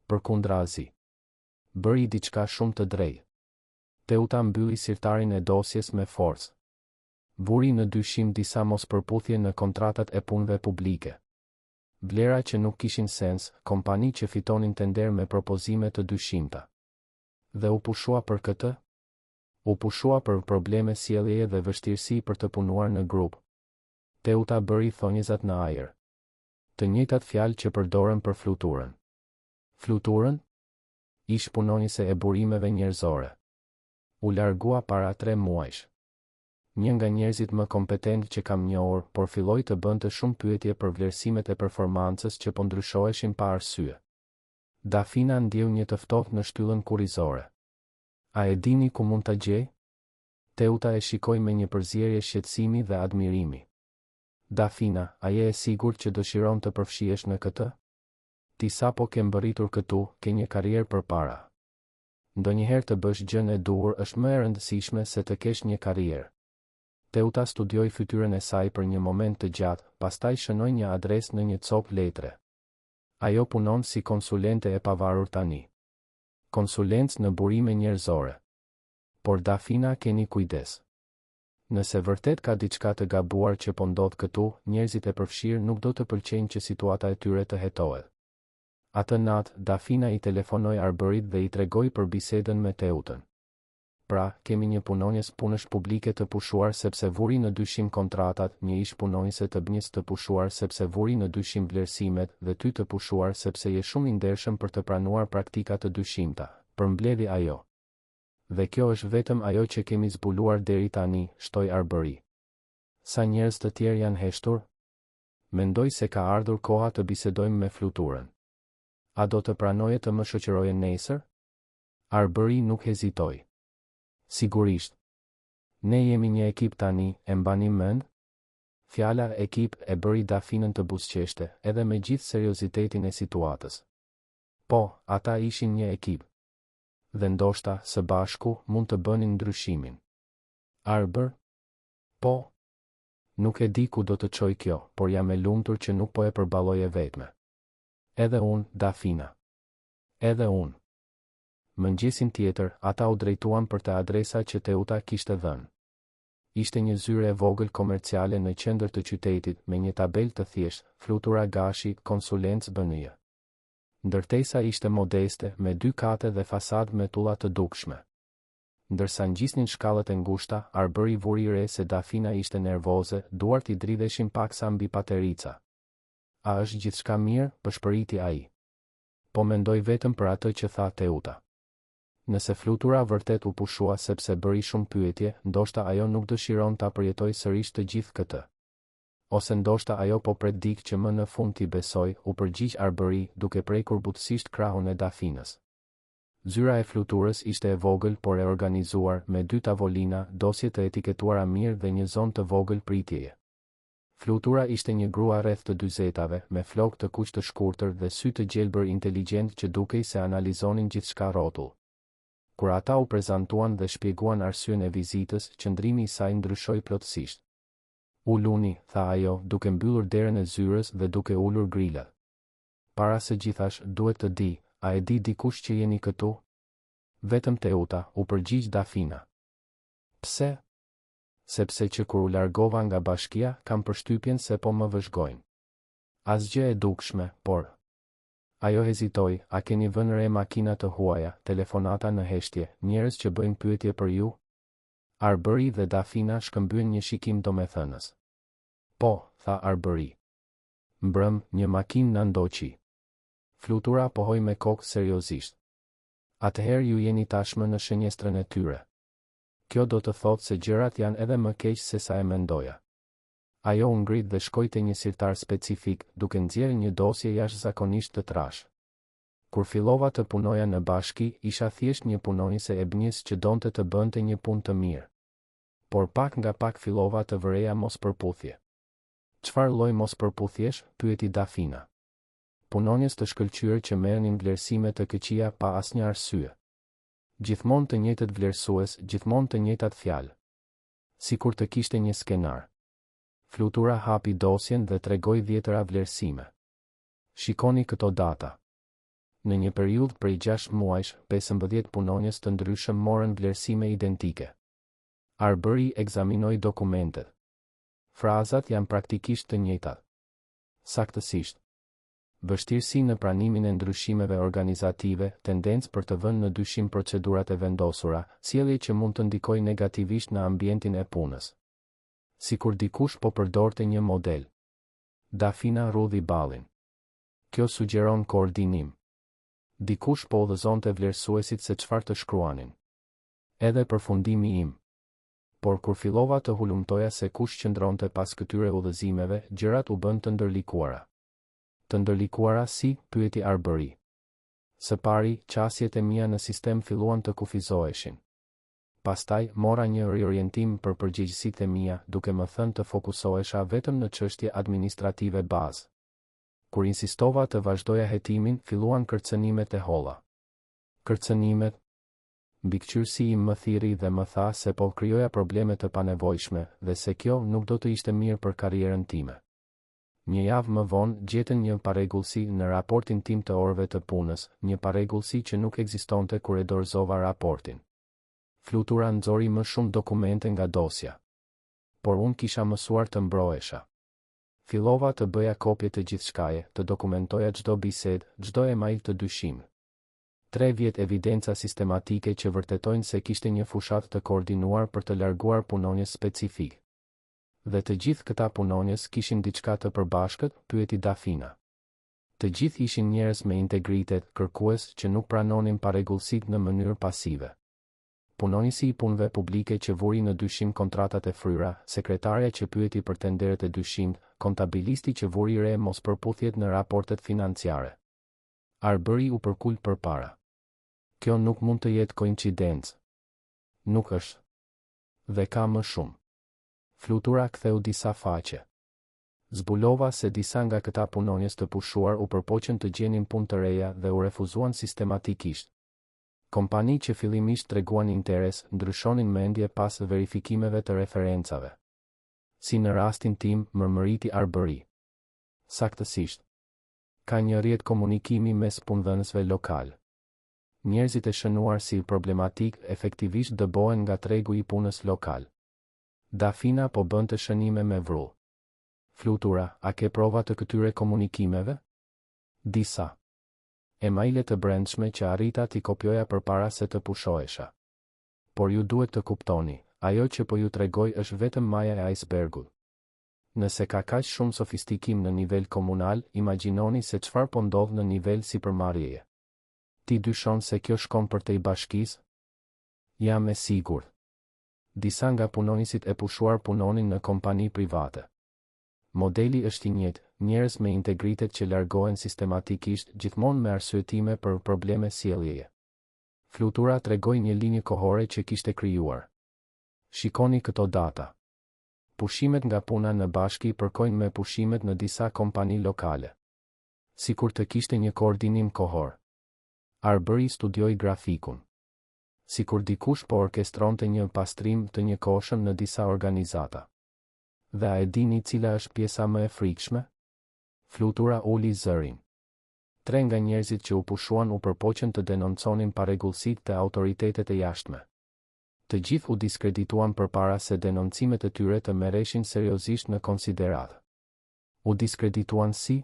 Përkundrazi. Bëri diçka shumë të drejtë. Teuta mbylli sirtarin e dosjes me forcë. Vuri në dyshim disa mospërputhje në kontratat e punëve publike. Vlera që nuk kishin sens, kompani që fitonin tenderë me propozime të dyshimta. Dhe u pushua për këtë? U pushua për probleme sjelljeje dhe vështirësi për të punuar në grup. Teuta bëri thonjëzat në ajër. Të njëjtat fjalë që përdorën për Fluturën. Fluturën? Ish-punonjëse e burimeve njerëzore. U largua para tre muajsh. Një nga njerëzit më kompetentë që kam njohur, por filloi të bënte shumë pyetje për vlerësimet e performancës që po ndryshoheshin pa arsye. Dafina ndjeu një të ftohtë në shtyllën kurrizore. A e dini ku mund ta gjej? Teuta e shikoi me një përzierje shqetësimi dhe admirimi. Dafina, a je e sigurt që dëshiron të përfshihesh në këtë? Ti sapo ke mbërritur këtu, ke një karrierë përpara. Ndonjëherë të bësh gjënë e duhur është më e rëndësishme se të kesh një karrierë. Teuta studioi fytyrën e saj për një moment të gjatë, pastaj shënoi një adresë në një copë letre. Ajo punon si konsulente e pavarur tani. Konsulencë në burime njerëzore. Por Dafina keni kujdes. Nëse vërtet ka diçka të gabuar që po ndodh këtu, njerëzit e përfshirë nuk do të pëlqejnë që situata e tyre të hetohet. Atë natë, Dafina i telefonoi Arbërit dhe i tregoi për bisedën me Teutën. Pra, kemi një punonjës punësh publike të pushuar sepse vuri në dyshim kontratat, një ish-punonjëse të BNJ-së të pushuar sepse vuri në dyshim vlerësimet dhe ty të pushuar sepse je shumë i ndershëm për të pranuar praktika të dyshimta, përmbledhi ajo. Dhe kjo është vetëm ajo që kemi zbuluar deri tani, shtoi Arbëri. Sa njerëz të tjerë janë heshtur? Mendoj se ka ardhur koha të bisedojmë me Fluturën. A do të pranoje të më shoqëroje nesër? Arbëri nuk hezitoi. Sigurisht. Ne jemi një ekip tani, e mbani mend? Fjala ekip e bëri Dafinën të buzëqeshte, edhe me gjithë seriozitetin e situatës. Po, ata ishin një ekip. Dhe ndoshta, së bashku, mund të bënin ndryshimin. Arbër? Po, Nuk e di ku do të çojë kjo, por jam e lumtur që nuk po e përballoj e vetme. Edhe unë, Dafina. Edhe unë. Mëngjesin tjetër, ata u drejtuan për te adresa që Teuta kishte dhënë. Ishte një zyrë e vogël komerciale në qendër të qytetit, me një tabelë të thjeshtë, Flutura Gashi, Konsulencë BNJ. Ndërtesa ishte modeste, me dy kate dhe fasadë me tulla të dukshme. Ndërsa ngjisnin shkallët e ngushta, Arbëri vuri re se Dafina ishte nervoze, duart i dridheshin paksa mbi paterica. A është gjithçka mirë, pëshpëriti ai. Po mendoj vetëm për atë që tha Teuta. Nëse Flutura vërtet u pushua sepse bëri shumë pyetje, ndoshta ajo nuk dëshiron ta përjetojë sërish të gjithë këtë. Ose ndoshta ajo po pret dikë që më në fund t'i besojë, u përgjigj Arbëri, duke prekur butësisht krahun e Dafinës. Zyra e Fluturës ishte e vogël por e organizuar, me dy tavolina, dosje të etiketuara mirë dhe një zonë të vogël pritjeje. Flutura ishte një grua rreth të dyzetave, me flokë të kuq të shkurtër dhe sy të gjelbër inteligjent që dukej se analizonin gjithçka rrotull. Kur ata u prezantuan dhe shpjeguan arsyen e vizitës, qëndrimi i saj ndryshoi plotësisht. Uluni, tha ajo, duke mbyllur derën e zyrës dhe duke ulur grilat. Para së gjithash, duhet të di, a e di dikush që jeni këtu? Vetëm Teuta, u përgjigj Dafina. Pse? Sepse që kur u largova nga bashkia, kam përshtypjen se po më vëzhgojnë. Asgjë e dukshme, por. Ajo hezitoi, a keni vënë re makina të huaja, telefonata në heshtje, njerëz që bëjnë pyetje për ju? Arbëri dhe Dafina shkëmbyen një shikim domethënës. Po, tha Arbëri. Mbrëmë, një makinë na ndoqi. Flutura pohoi me kokë seriozisht. Atëherë ju jeni tashmë në shënjestrën e tyre. Kjo do të thotë se gjërat janë edhe më keq sesa e mendoja. Ajo u ngrit dhe shkoi te një sirtar specifik, duke nxjerrë një dosje jashtëzakonisht të trashë. Kur fillova të punoja në bashki, isha thjesht një punonjëse e BNJ-së që donte të bënte një punë të mirë. Por pak nga pak fillova të vëreja mospërputhje. Çfarë lloj mospërputhjesh? pyeti Dafina. Punonjës të shkëlqyer që merrnin vlerësime të këqija pa asnjë arsye. Gjithmonë të njëjtët vlerësues, gjithmonë të njëjtat fjalë. Sikur të kishte një skenar. Flutura hapi dosjen dhe tregoi dhjetëra vlerësime. Shikoni këto data. Në një periudhë prej gjashtë muajsh, 15 punonjës të ndryshëm morën vlerësime identike. Arbëri ekzaminoi dokumentet. Frazat janë praktikisht të njëjtat. Saktësisht. Vështirësi në pranimin e ndryshimeve organizative, tendencë për të vënë në dyshim procedurat e vendosura, sjellje që mund të ndikojë negativisht në ambientin e punës. Sikur dikush po përdorte një model. Dafina rrudhi ballin. Kjo sugjeron koordinim. Dikush po udhëzonte vlerësuesit se çfarë të shkruanin. Edhe përfundimi im. Por kur fillova të hulumtoja se kush qëndronte pas këtyre udhëzimeve, gjërat u bënë të ndërlikuara. Të ndërlikuara si? pyeti Arbëri. Së pari, qasjet e mia në sistem filluan të kufizoheshin. Pastaj, mora një riorientim për përgjegjësitë e mia, duke më thënë të fokusohesha vetëm në çështje administrative bazë. Kur insistova të vazhdoja hetimin, filluan kërcënimet e holla. Kërcënimet? Mbikëqyrësi im më thirri dhe më tha se po krijoja probleme të panevojshme dhe se kjo nuk do të ishte mirë për karrierën time. Një javë më vonë, gjetën një parregullsi në raportin tim të orëve të punës, një parregullsi që nuk ekzistonte kur e dorëzova raportin. Flutura nxori më shumë dokumente nga dosja. Por unë kisha mësuar të mbrohesha. Fillova të bëja kopje të gjithçkaje, të dokumentoja çdo bisedë, çdo email të dyshimtë. Tre vjet evidenca sistematike që vërtetojnë se kishte një fushatë të koordinuar për të larguar punonjës specifikë. Dhe të gjithë këta punonjës kishin diçka të përbashkët, pyeti Dafina. Të gjithë ishin njerëz me integritet, kërkues që nuk pranonin parregullsitë në mënyrë pasive. Punonjësi i punëve publike që vuri në dyshim kontratat e fryra, sekretarja që pyeti për tenderët e dyshimtë, kontabilisti që vuri re mospërputhjet në raportet financiare. Arbëri u përkul përpara. Kjo nuk mund të jetë koincidencë. Nuk është. Dhe ka më shumë. Flutura ktheu disa faqe. Zbulova se disa nga këta punonjës të pushuar u përpoqën të gjenin punë të reja dhe u refuzuan sistematikisht. Kompani që fillimisht treguan interes, ndryshonin mendje pas verifikimeve të referencave. Si në rastin tim, mërmëriti Arbëri. Saktësisht. Ka një rrjet komunikimi mes punëdhënësve lokalë. Njerëzit e shënuar si problematikë efektivisht dëbohen nga tregu i punës lokal. Dafina po bënte shënime me vrull. Flutura, a ke prova të këtyre komunikimeve? Disa. Emaile të brendshme që arrita t'i kopjoja përpara se të pushohesha. Por ju duhet të kuptoni, ajo që po ju tregoj është vetëm maja e ajsbergut. Nëse ka kaq shumë sofistikim në nivel komunal, imagjinoni se çfarë po ndodh në nivel sipërmarrjeje. Ti dyshon se kjo shkon përtej bashkisë? Jam e sigurt. Disa nga punonjësit e pushuar punonin në kompani private. Modeli është i njëjtë, njerëz me integritet që largohen sistematikisht, gjithmonë me arsyetime për probleme sjelljeje. Flutura tregoi një linjë kohore që kishte krijuar. Shikoni këto data. Pushimet nga puna në bashki përkojnë me pushimet në disa kompani lokale. Sikur të kishte një koordinim kohor. Arbëri studioi grafikun. Sikur dikush po orkestronte një pastrim të njëkohshëm në disa organizata. Dhe a e dini cila është pjesa më e frikshme? Flutura uli zërin. Tre nga njerëzit që u pushuan u përpoqën të denonconin parregullsitë te autoritetet e jashtme. Të gjithë u diskredituan përpara se denoncimet e tyre të merreshin seriozisht në konsideratë. U diskredituan si?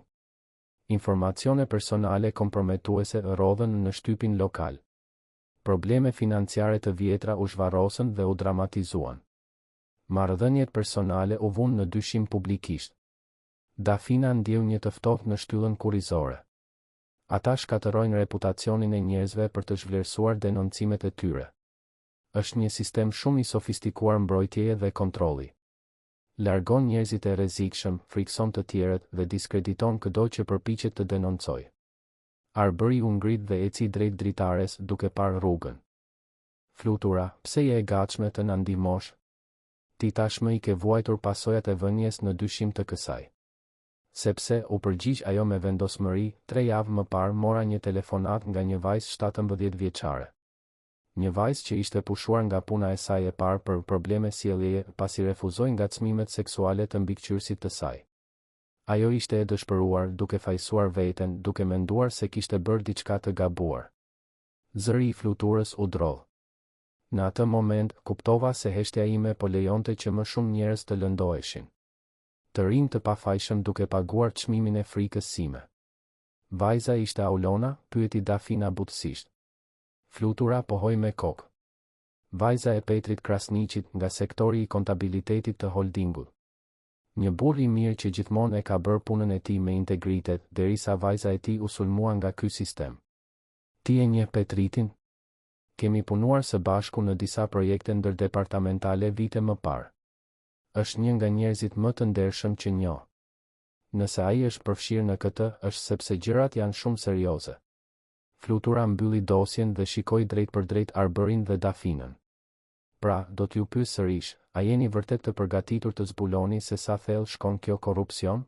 Informacione personale komprometuese rrodhën në shtypin lokal. Probleme financiare të vjetra u zhvarrosën dhe u dramatizuan. Marrëdhëniet personale u vunë në dyshim publikisht. Dafina ndjeu një të ftohtë në shtyllën kurrizore. Ata shkatërrojnë reputacionin e njerëzve për të zhvlerësuar denoncimet e tyre. Është një sistem shumë i sofistikuar mbrojtjeje dhe kontrolli. Largon njerëzit e rrezikshëm, frikëson të tjerët dhe diskrediton këdo që përpiqet të denoncojë. Arbëri u ngrit dhe eci drejt dritares duke parë rrugën. Flutura, pse je e gatshme të na ndihmosh? Ti tashmë i ke vuajtur pasojat e vënies në dyshim të kësaj. Sepse, u përgjigj ajo me vendosmëri, tre javë më parë mora një telefonatë nga një vajzë 17 vjeçare. Një vajzë që ishte pushuar nga puna e saj e parë për probleme sjelljeje pasi refuzoi ngacmimet seksuale të mbikëqyrësit të saj. Ajo ishte e dëshpëruar, duke fajësuar veten, duke menduar se kishte bërë diçka të gabuar. Zëri i Fluturës u drodh. Në atë moment, kuptova se heshtja ime po lejonte që më shumë njerëz të lëndoheshin. Të rinj të pafajshëm duke paguar çmimin e frikës sime. Vajza ishte Aulona? pyeti Dafina butësisht. Flutura pohoi me kokë. Vajza e Petrit Krasniqit nga sektori i kontabilitetit të holdingut. Një burrë i mirë që gjithmonë e ka bërë punën e tij me integritet, derisa vajza e tij u sulmua nga ky sistem. Ti e njeh Petritin? Kemi punuar së bashku në disa projekte ndërdepartamentale vite më parë. Është një nga njerëzit më të ndershëm që njoh. Nëse ai është përfshirë në këtë, është sepse gjërat janë shumë serioze. Flutura mbylli dosjen dhe shikoi drejtpërdrejt Arbërin dhe Dafinën. Pra, do t'ju pyes sërish, a jeni vërtet të përgatitur të zbuloni se sa thellë shkon kjo korrupsion?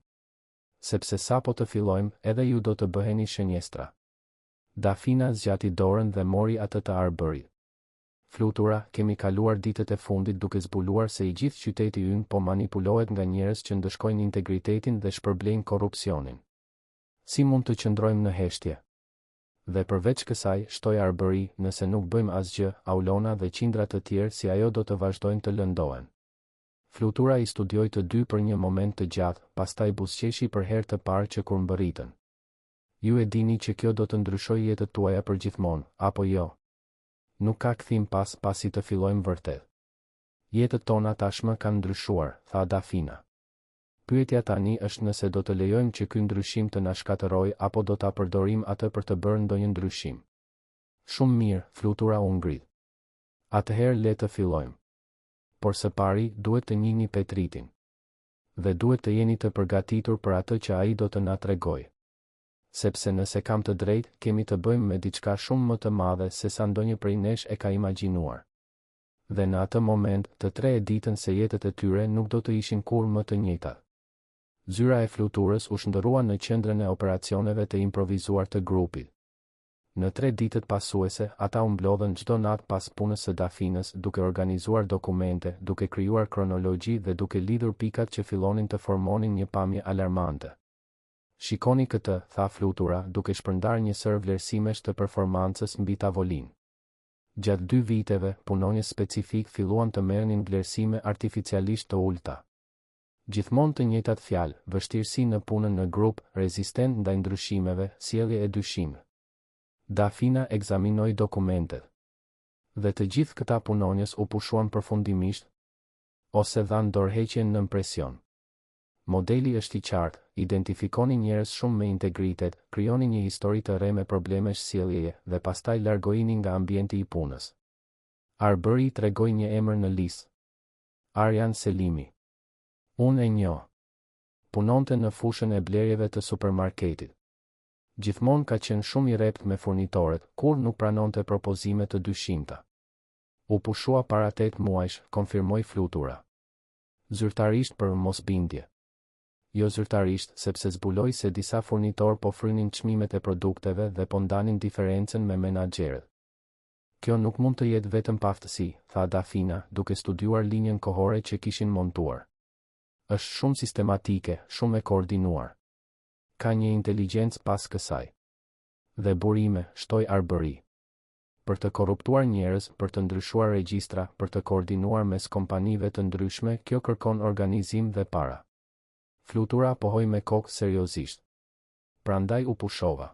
Sepse sapo të fillojmë, edhe ju do të bëheni shënjestra. Dafina zgjati dorën dhe mori atë të Arbërit. Flutura, kemi kaluar ditët e fundit duke zbuluar se i gjithë qyteti ynë po manipulohet nga njerëz që ndëshkojnë integritetin dhe shpërblejnë korrupsionin. Si mund të qëndrojmë në heshtje? Dhe përveç kësaj, shtoi Arbëri, nëse nuk bëjmë asgjë, Aulona dhe qindra të tjerë si ajo do të vazhdojnë të lëndohen. Flutura i studioi të dy për një moment të gjatë, pastaj buzëqeshi për herë të parë që kur mbërritën. Ju e dini që kjo do të ndryshojë jetët tuaja përgjithmonë, apo jo? Nuk ka kthim pas pasi të fillojmë vërtet. Jetët tona tashmë kanë ndryshuar, tha Dafina. Pyetja tani është nëse do të lejojmë që ky ndryshim të na shkatërrojë apo do ta përdorim atë për të bërë ndonjë ndryshim. Shumë mirë, Flutura u ngrit. Atëherë le të fillojmë. Por së pari, duhet të njihni Petritin. Dhe duhet të jeni të përgatitur për atë që ai do të na tregojë. Sepse nëse kam të drejtë, kemi të bëjmë me diçka shumë më të madhe sesa ndonjë prej nesh e ka imagjinuar. Dhe në atë moment, të tre e ditën se jetët e tyre nuk do të ishin kurrë më të njëjtat. Zyra e Fluturës u shndërrua në qendrën e operacioneve të improvizuar të grupit. Në tre ditët pasuese, ata u mblodhën çdo natë pas punës së Dafinës, duke organizuar dokumente, duke krijuar kronologji dhe duke lidhur pikat që fillonin të formonin një pamje alarmante. Shikoni këtë, tha Flutura, duke shpërndarë një sërë vlerësimesh të performancës mbi tavolinë. Gjatë dy viteve, punonjës specifikë filluan të merrnin vlerësime artificialisht të ulëta. Gjithmonë të njëjtat fjalë, vështirësi në punën në grup, rezistent ndaj ndryshimeve, sjellje e dyshimtë. Dafina ekzaminoi dokumentet. Dhe të gjithë këta punonjës u pushuan përfundimisht? Ose dhanë dorëheqjen nën presion. Modeli është i qartë, identifikoni njerëz shumë me integritet, krijoni një histori të rreme problemesh sjelljeje dhe pastaj largojini nga ambienti i punës. Arbëri tregoi një emër në listë. Arjan Selimi. Unë e njoh. Punonte në fushën e blerjeve të supermarketit. Gjithmonë ka qenë shumë i rreptë me furnitorët, kurrë nuk pranonte propozime të dyshimta. U pushua para tetë muajsh, konfirmoi Flutura. Zyrtarisht për mosbindje. Jozyrtarisht, sepse zbuloi se disa furnitorë po frynin çmimet e produkteve dhe po ndanin diferencën me menaxherët. Kjo nuk mund të jetë vetëm paaftësi, tha Dafina, duke studiuar linjën kohore që kishin montuar. Është shumë sistematike, shumë e koordinuar. Ka një inteligjencë pas kësaj. Dhe burime, shtoi Arbëri. Për të korruptuar njerëz, për të ndryshuar regjistra, për të koordinuar mes kompanive të ndryshme, kjo kërkon organizim dhe para. Flutura pohoi me kokë seriozisht. Prandaj u pushova.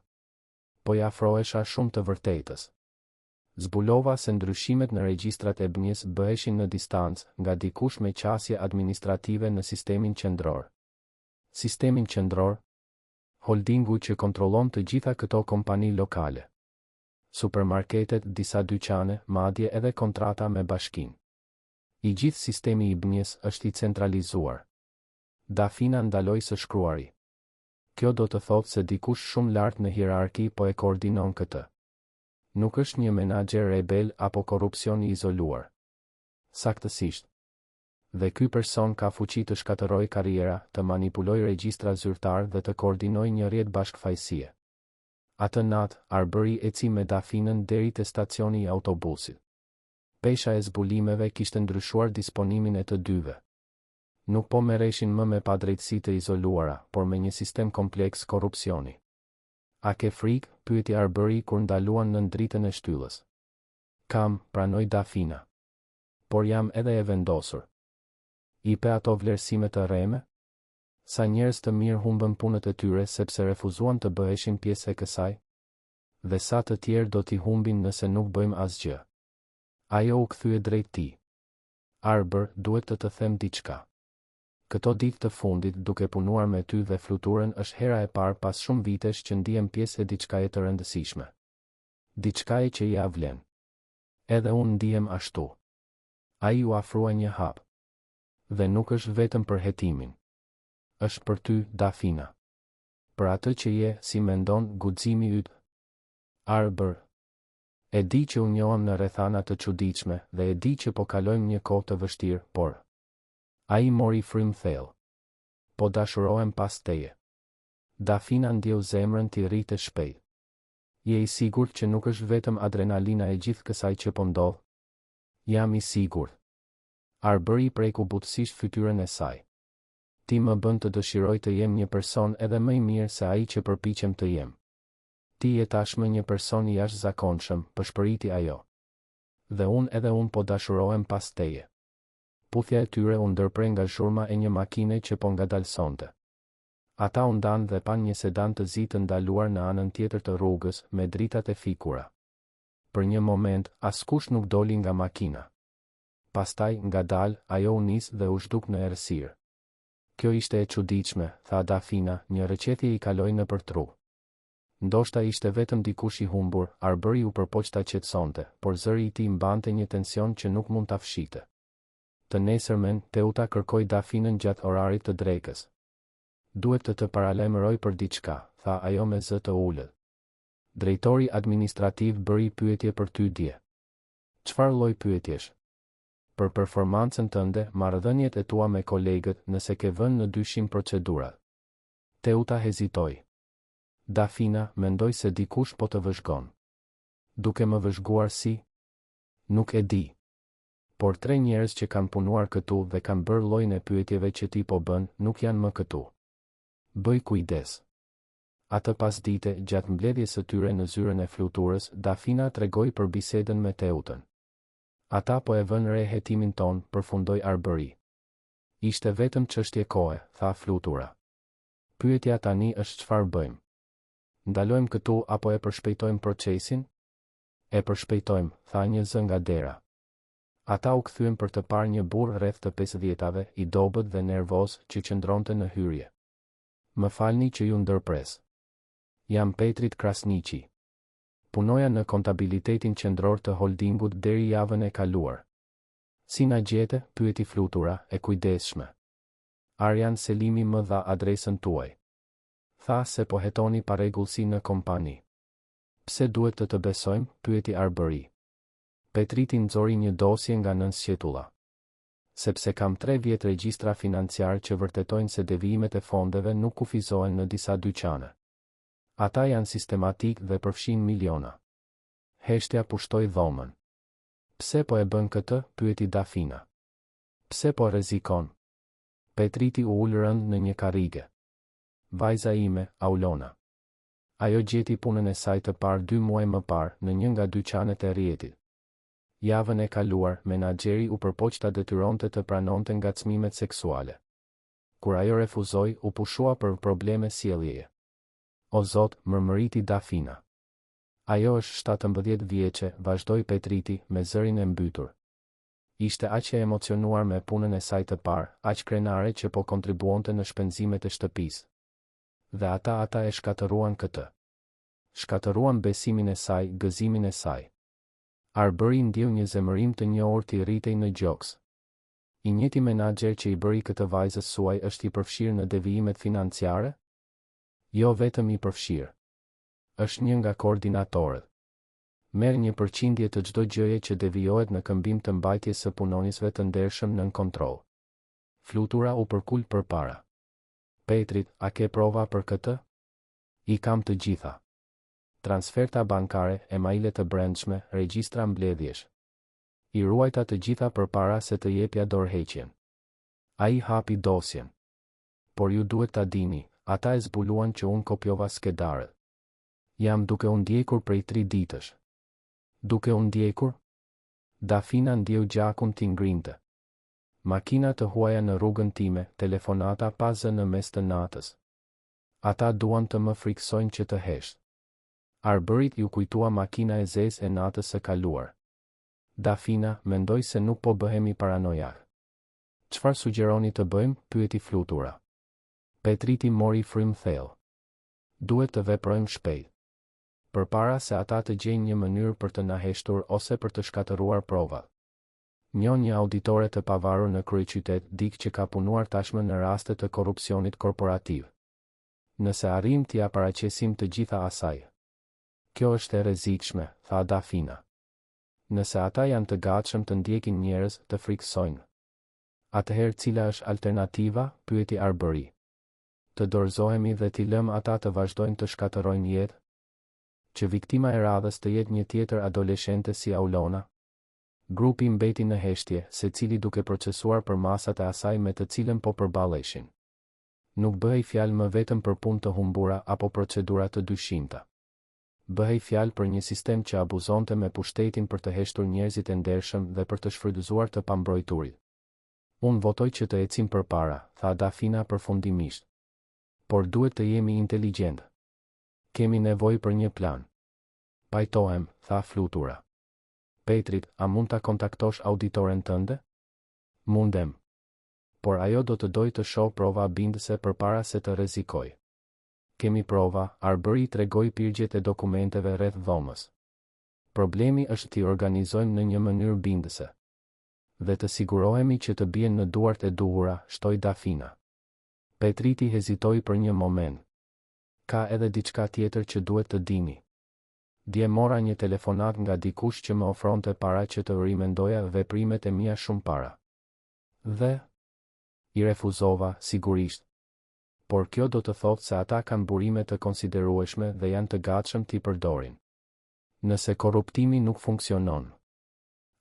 Po i afrohesha shumë të vërtetës. Zbulova se ndryshimet në regjistrat e bnjës bëheshin në distancë, nga dikush me qasje administrative në sistemin qendror. Sistemin qendror? Holdingu që kontrollon të gjitha këto kompani lokale. Supermarketet, disa dyqane, madje edhe kontrata me bashkinë. I gjithë sistemi i bnjës është i centralizuar. Dafina ndaloi së shkruari. Kjo do të thotë se dikush shumë lart në hierarki po e koordinon këtë. Nuk është një menaxher rebel apo korrupsion i izoluar. Saktësisht. Dhe ky person ka fuqi të shkatërrojë karriera, të manipulojë regjistra zyrtarë dhe të koordinojë një rrjet bashkëfajësie. Atë natë, Arbëri eci me Dafinën deri te stacioni i autobusit. Pesha e zbulimeve kishte ndryshuar disponimin e të dyve. Nuk po merreshin më me padrejtësi të izoluara, por me një sistem kompleks korrupsioni. A ke frikë? pyeti Arbëri kur ndaluan nën dritën e shtyllës. Kam, pranoi Dafina. Por jam edhe e vendosur. I pe ato vlerësime të rreme? Sa njerëz të mirë humbën punët e tyre sepse refuzuan të bëheshin pjesë e kësaj? Dhe sa të tjerë do t'i humbin nëse nuk bëjmë asgjë? Ajo u kthye drejt tij. Arbër, duhet të të them diçka. Këto ditë të fundit, duke punuar me ty dhe Fluturën është hera e parë pas shumë vitesh që ndihem pjesë e diçkaje të rëndësishme. Diçkaje që ia vlen. Edhe unë ndihem ashtu. Ai u afrua një hap. Dhe nuk është vetëm për hetimin. Është për ty, Dafina. Për atë që je, si mendon, guximi yt. Arbër. E di që u njohëm në rrethana të çuditshme dhe e di që po kalojmë një kohë të vështirë, por. Ai mori frymë thellë. Po dashurohem pas teje. Dafina ndjeu zemrën t'i rrihte shpejt. Je i sigurt që nuk është vetëm adrenalina e gjithë kësaj që po ndodh? Jam i sigurt. Arbëri preku butësisht fytyrën e saj. Ti më bën të dëshiroj të jem një person edhe më i mirë se ai që përpiqem të jem. Ti je tashmë një person i jashtëzakonshëm, pëshpëriti ajo. Dhe unë edhe unë po dashurohem pas teje. Puthja e tyre u ndërpre nga zhurma e një makine që po ngadalësonte. Ata u ndanë dhe panë një sedan të zi të ndaluar në anën tjetër të rrugës, me dritat e fikura. Për një moment, askush nuk doli nga makina. Pastaj, ngadalë, ajo u nis dhe u zhduk në errësirë. Kjo ishte e çuditshme, tha Dafina, një rrëqethje i kaloi nëpër tru. Ndoshta ishte vetëm dikush i humbur, Arbëri u përpoq ta qetësonte, por zëri i tij mbante një tension që nuk mund ta fshihte. Të nesërmen, Teuta kërkoi Dafinën gjatë orarit të drekës. Duhet të të paralajmëroj për diçka, tha ajo me zë të ulët. Drejtori administrativ bëri pyetje për ty dje. Çfarë lloj pyetjesh? Për performancën tënde, marrëdhëniet e tua me kolegët, nëse ke vënë në dyshim procedurat. Teuta hezitoi. Dafina, mendoj se dikush po të vëzhgon. Duke më vëzhguar si? Nuk e di. Por tre njerëz që kanë punuar këtu dhe kanë bërë llojin e pyetjeve që ti po bën, nuk janë më këtu. Bëj kujdes. Atë pasdite, gjatë mbledhjes së tyre në zyrën e Fluturës, Dafina tregoi për bisedën me Teutën. Ata po e vënë re hetimin tonë, përfundoi Arbëri. Ishte vetëm çështje kohe, tha Flutura. Pyetja tani është çfarë bëjmë? Ndalojmë këtu apo e përshpejtojmë procesin? E përshpejtojmë, tha një zë nga dera. Ata u kthyen për të parë një burrë rreth të pesëdhjetave, i dobët dhe nervoz, që qëndronte në hyrje. Më falni që ju ndërpres. Jam Petrit Krasniqi. Punoja në kontabilitetin qendror të holdingut deri javën e kaluar. Si na gjete? pyeti Flutura, e kujdesshme. Arjan Selimi më dha adresën tuaj. Tha se po hetoni parregullsi në kompani. Pse duhet të të besojmë? pyeti Arbëri. Petriti nxori një dosje nga nën sqetulla. Sepse kam tre vjet regjistra financiarë që vërtetojnë se devijimet e fondeve nuk kufizohen në disa dyqane. Ata janë sistematikë dhe përfshijnë miliona. Heshtja pushtoi dhomën. Pse po e bën këtë? pyeti Dafina. Pse po rrezikon? Petriti u ul rëndë në një karrige. Vajza ime, Aulona. Ajo gjeti punën e saj të parë dy muaj më parë, në një nga dyqanet e rrjetit. Javën e kaluar, menaxheri u përpoq ta detyronte të pranonte ngacmimet seksuale. Kur ajo refuzoi, u pushua për probleme sjelljeje. O Zot, mërmëriti Dafina. Ajo është 17 vjeçe, vazhdoi Petriti, me zërin e mbytur. Ishte aq e emocionuar me punën e saj të parë, aq krenare që po kontribuonte në shpenzimet e shtëpisë. Dhe ata ata e shkatërruan këtë. Shkatërruan besimin e saj, gëzimin e saj. Arbëri ndjeu një zemërim të njohur t'i rritej në gjoks. I njëjti menaxher që i bëri këtë vajzës suaj është i përfshirë në devijimet financiare? Jo vetëm i përfshirë. Është një nga koordinatorët. Merr një përqindje të çdo gjëje që devijohet në këmbim të mbajtjes së punonjësve të ndershëm nën kontroll. Flutura u përkul përpara. Petrit, a ke prova për këtë? I kam të gjitha. Transferta bankare, emaile të brendshme, regjistra mbledhjesh. I ruajta të gjitha përpara se të jepja dorëheqjen. Ai hapi dosjen. Por ju duhet ta dini, ata e zbuluan që unë kopjova skedarët. Jam duke u ndjekur prej tri ditësh. Duke u ndjekur? Dafina ndjeu gjakun t'i ngrinte. Makina të huaja në rrugën time, telefonata pa zë në mes të natës. Ata duan të më frikësojnë që të hesht. Arbërit iu kujtua makina e zezë e natës së kaluar. Dafina, mendoj se nuk po bëhemi paranojakë. Çfarë sugjeroni të bëjmë, pyeti Flutura. Petriti mori frymë thellë. Duhet të veprojmë shpejt. Përpara se ata të gjejnë një mënyrë për të na heshtur ose për të shkatërruar provat. Njoh një auditore të pavarur në kryeqytet, dikë që ka punuar tashmë në raste të korrupsionit korporativ. Nëse arrijmë t'ia paraqesim të gjitha asaj. Kjo është e rrezikshme, tha Dafina. Nëse ata janë të gatshëm të ndjekin njerëz, të frikësojnë. Atëherë cila është alternativa? pyeti Arbëri. Të dorëzohemi dhe t'i lëmë ata të vazhdojnë të shkatërrojnë jetë? Që viktima e radhës të jetë një tjetër adoleshente si Aulona? Grupi mbeti në heshtje, secili duke procesuar përmasat e asaj me të cilën po përballeshin. Nuk bëhej fjalë më vetëm për punë të humbura apo procedura të dyshimta. Bëhej fjalë për një sistem që abuzonte me pushtetin për të heshtur njerëzit e ndershëm dhe për të shfrytëzuar të pambrojturit. Unë votoj që të ecim përpara, tha Dafina përfundimisht. Por duhet të jemi inteligjentë. Kemi nevojë për një plan. Pajtohem, tha Flutura. Petrit, a mund ta kontaktosh auditoren tënde? Mundem. Por ajo do të dojë të shohë prova bindëse përpara se të rrezikojë. Kemi prova, Arbëri i tregoi pirgjet e dokumenteve rreth dhomës. Problemi është t'i organizojmë në një mënyrë bindëse. Dhe të sigurohemi që të bien në duart e duhura, shtoi Dafina. Petriti hezitoi për një moment. Ka edhe diçka tjetër që duhet të dini. Dje mora një telefonatë nga dikush që më ofronte para që të rimendoja veprimet e mia shumë para. Dhe? I refuzova, sigurisht. Por kjo do të thotë se ata kanë burime të konsiderueshme dhe janë të gatshëm t'i përdorin. Nëse korruptimi nuk funksionon.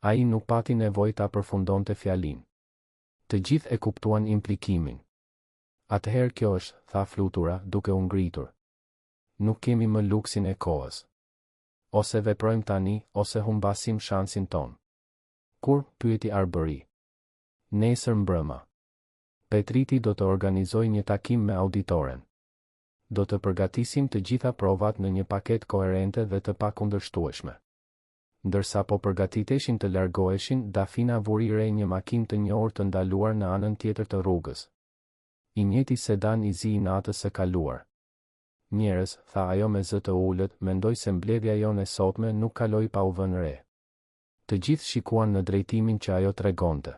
Ai nuk pati nevojë ta përfundonte fjalinë. Të gjithë e kuptuan implikimin. Atëherë kjo është, tha Flutura, duke u ngritur. Nuk kemi më luksin e kohës. Ose veprojmë tani, ose humbasim shansin tonë. Kur? pyeti Arbëri. Nesër mbrëma. Petriti do të organizojë një takim me auditoren. Do të përgatisim të gjitha provat në një paketë koherente dhe të pakundërshtueshme. Ndërsa po përgatiteshin të largoheshin, Dafina vuri re një makinë të njohur të ndaluar në anën tjetër të rrugës. I njëjti sedan i zi i natës së kaluar. Njerëz, tha ajo me zë të ulët, mendoj se mbledhja jonë e sotme nuk kaloi pa u vënë re. Të gjithë shikuan në drejtimin që ajo tregonte.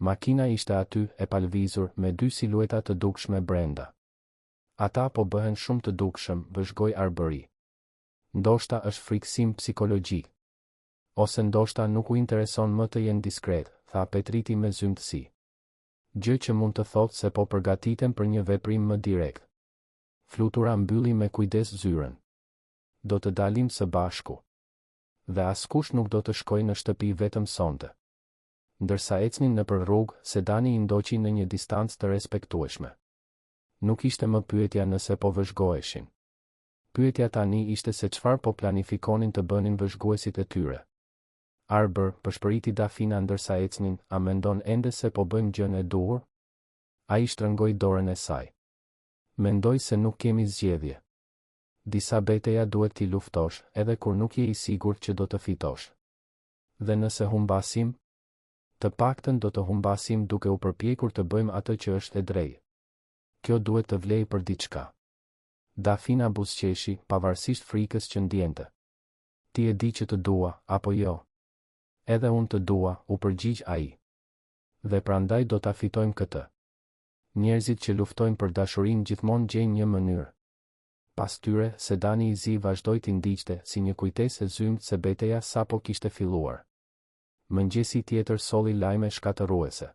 Makina ishte aty, e palëvizur, me dy silueta të dukshme brenda. Ata po bëhen shumë të dukshëm, vëzhgoi Arbëri. Ndoshta është frikësim psikologjik. Ose ndoshta nuk u intereson më të jenë diskretë, tha Petriti me zymtësi. Gjë që mund të thotë se po përgatiten për një veprim më direkt. Flutura mbylli me kujdes zyrën. Do të dalim së bashku. Dhe askush nuk do të shkojë në shtëpi vetëm sonte. Ndërsa ecnin nëpër rrugë, sedani i ndoqi në një distancë të respektueshme. Nuk ishte më pyetja nëse po vëzhgoheshin. Pyetja tani ishte se çfarë po planifikonin të bënin vëzhguesit e tyre. Arbër, pëshpëriti Dafina ndërsa ecnin, a mendon ende se po bëjmë gjënë e duhur? Ai shtrëngoi dorën e saj. Mendoj se nuk kemi zgjedhje. Disa beteja duhet t'i luftosh, edhe kur nuk je i sigurt që do të fitosh. Dhe nëse humbasim? Të paktën do të humbasim duke u përpjekur të bëjmë atë që është e drejtë. Kjo duhet të vlejë për diçka. Dafina buzëqeshi, pavarësisht frikës që ndjente. Ti e di që të dua, apo jo? Edhe unë të dua, u përgjigj ai. Dhe prandaj do ta fitojmë këtë. Njerëzit që luftojnë për dashurinë gjithmonë gjejnë një mënyrë. Pas tyre, sedani i zi vazhdoi t'i ndiqte, si një kujtesë e zymtë se beteja sapo kishte filluar. Mëngjesi tjetër solli lajme shkatërruese.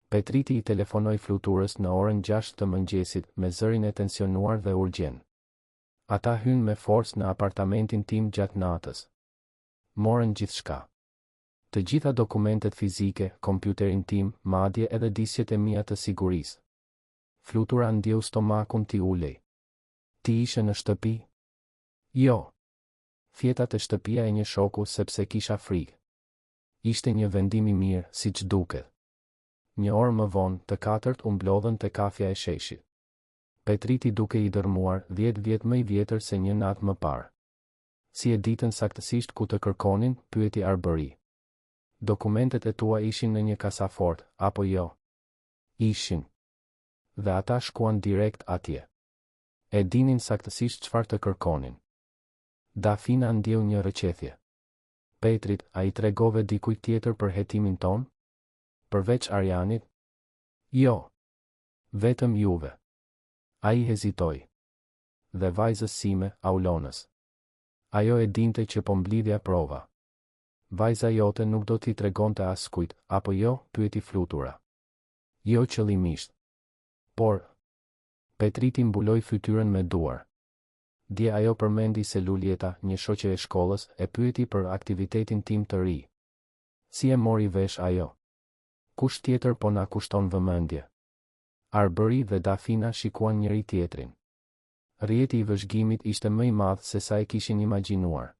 Petriti i telefonoi Fluturës në orën 6 të mëngjesit, me zërin e tensionuar dhe urgjent. Ata hynë me forcë në apartamentin tim gjatë natës. Morën gjithçka. Të gjitha dokumentet fizike, kompjuterin tim, madje edhe disqet e mia të sigurisë. Flutura ndjeu stomakun t'i ulej. Ti ishe në shtëpi? Jo. Fjeta te shtëpia e një shoku sepse kisha frikë. Ishte një vendim i mirë, siç duket. Një orë më vonë, të katërt u mblodhën te kafja e sheshit. Petriti dukej i dërrmuar, dhjetë vjet më i vjetër se një natë më parë. Si e ditën saktësisht ku të kërkonin, pyeti Arbëri. Dokumentet e tua ishin në një kasafortë, apo jo? Ishin. Dhe ata shkuan direkt atje. E dinin saktësisht çfarë të kërkonin. Dafina ndjeu një rrëqethje. Petrit, a i tregove dikujt tjetër për hetimin tonë? Përveç Arjanit? Jo. Vetëm juve. Ai hezitoi. Dhe vajzës sime, Aulonës. Ajo e dinte që po mblidhja prova. Vajza jote nuk do t'i tregonte askujt, apo jo, pyeti Flutura. Jo qëllimisht. Por. Petriti mbuloi fytyrën me duar. Dje ajo përmendi se Luljeta, një shoqe e shkollës, e pyeti për aktivitetin tim të ri. Si e mori vesh ajo? Kush tjetër po na kushton vëmendje? Arbëri dhe Dafina shikuan njëri-tjetrin. Rrjeti i vëzhgimit ishte më i madh sesa e kishin imagjinuar.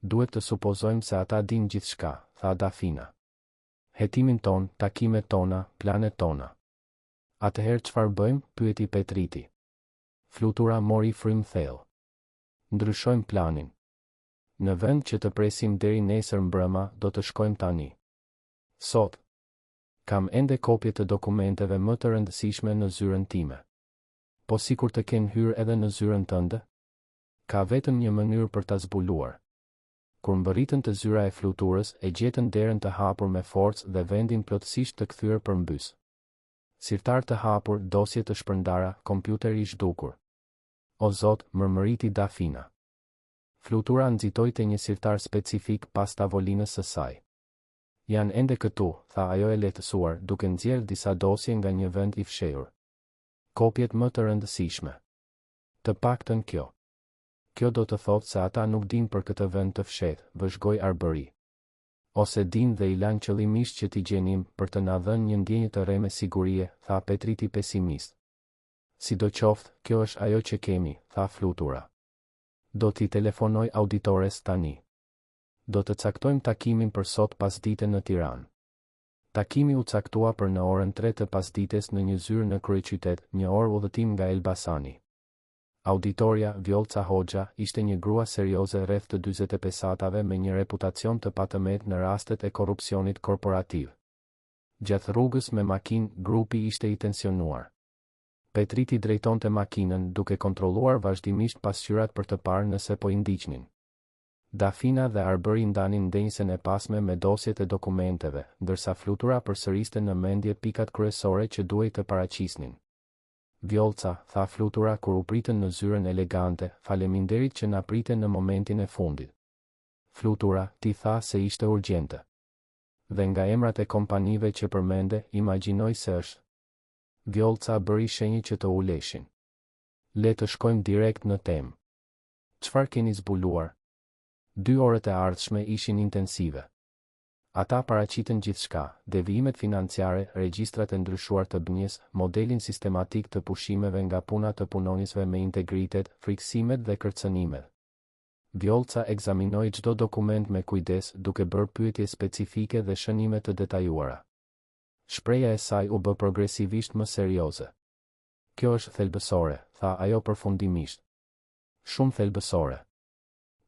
Duhet të supozojmë se ata dinë gjithçka, tha Dafina. Hetimin tonë, takimet tona, planet tona. Atëherë çfarë bëjmë? pyeti Petriti. Flutura mori frymë thellë. Ndryshojmë planin. Në vend që të presim deri nesër mbrëma, do të shkojmë tani. Sot. Kam ende kopje të dokumenteve më të rëndësishme në zyrën time. Po sikur të kenë hyrë edhe në zyrën tënde? Ka vetëm një mënyrë për ta zbuluar. Kur mbërritën te zyra e Fluturës, e gjetën derën të hapur me forcë dhe vendin plotësisht të kthyer përmbys. Sirtarë të hapur, dosje të shpërndara, kompjuter i zhdukur. O Zot, mërmëriti Dafina. Flutura nxitoi te një sirtar specifik pas tavolinës së saj. Janë ende këtu, tha ajo e lehtësuar, duke nxjerrë disa dosje nga një vend i fshehur. Kopjet më të rëndësishme. Të paktën kjo. Kjo do të thotë se ata nuk dinë për këtë vend të fshehtë, vëzhgoi Arbëri. Ose dinë dhe i lanë qëllimisht që t'i gjenim, për të na dhënë një ndjenjë të rreme sigurie, tha Petriti pesimist. Sidoqoftë, kjo është ajo që kemi, tha Flutura. Do t'i telefonoj auditores tani. Do të caktojmë takimin për sot pasdite në Tiranë. Takimi u caktua për në orën 3 të pasdites në një zyrë në kryeqytet, një orë udhëtim nga Elbasani. Auditorja, Vjollca Hoxha, ishte një grua serioze rreth të 45-tave me një reputacion të patëmetë në rastet e korrupsionit korporativ. Gjatë rrugës me makinë, grupi ishte i tensionuar. Petriti drejtonte makinën, duke kontrolluar vazhdimisht pasqyrat për të parë nëse po i ndiqnin. Dafina dhe Arbëri ndanin ndenjësen e pasme me dosjet e dokumenteve, ndërsa Flutura përsëriste në mendje pikat kryesore që duhej të paraqisnin. Vjollca, tha Flutura kur u pritën në zyrën elegante, faleminderit që na prite në momentin e fundit. Flutura, ti tha se ishte urgjente. Dhe nga emrat e kompanive që përmende, imagjinoj se është. Vjollca bëri shenjë që të uleshin. Le të shkojmë direkt në temë. Çfarë keni zbuluar? Dy orët e ardhshme ishin intensive. Ata paraqitën gjithçka, devijimet financiare, regjistrat e ndryshuar të BNJ-së, modelin sistematik të pushimeve nga puna të punonjësve me integritet, frikësimet dhe kërcënimet. Vjollca ekzaminoi çdo dokument me kujdes, duke bërë pyetje specifike dhe shënime të detajuara. Shprehja e saj u bë progresivisht më serioze. Kjo është thelbësore, tha ajo përfundimisht. Shumë thelbësore.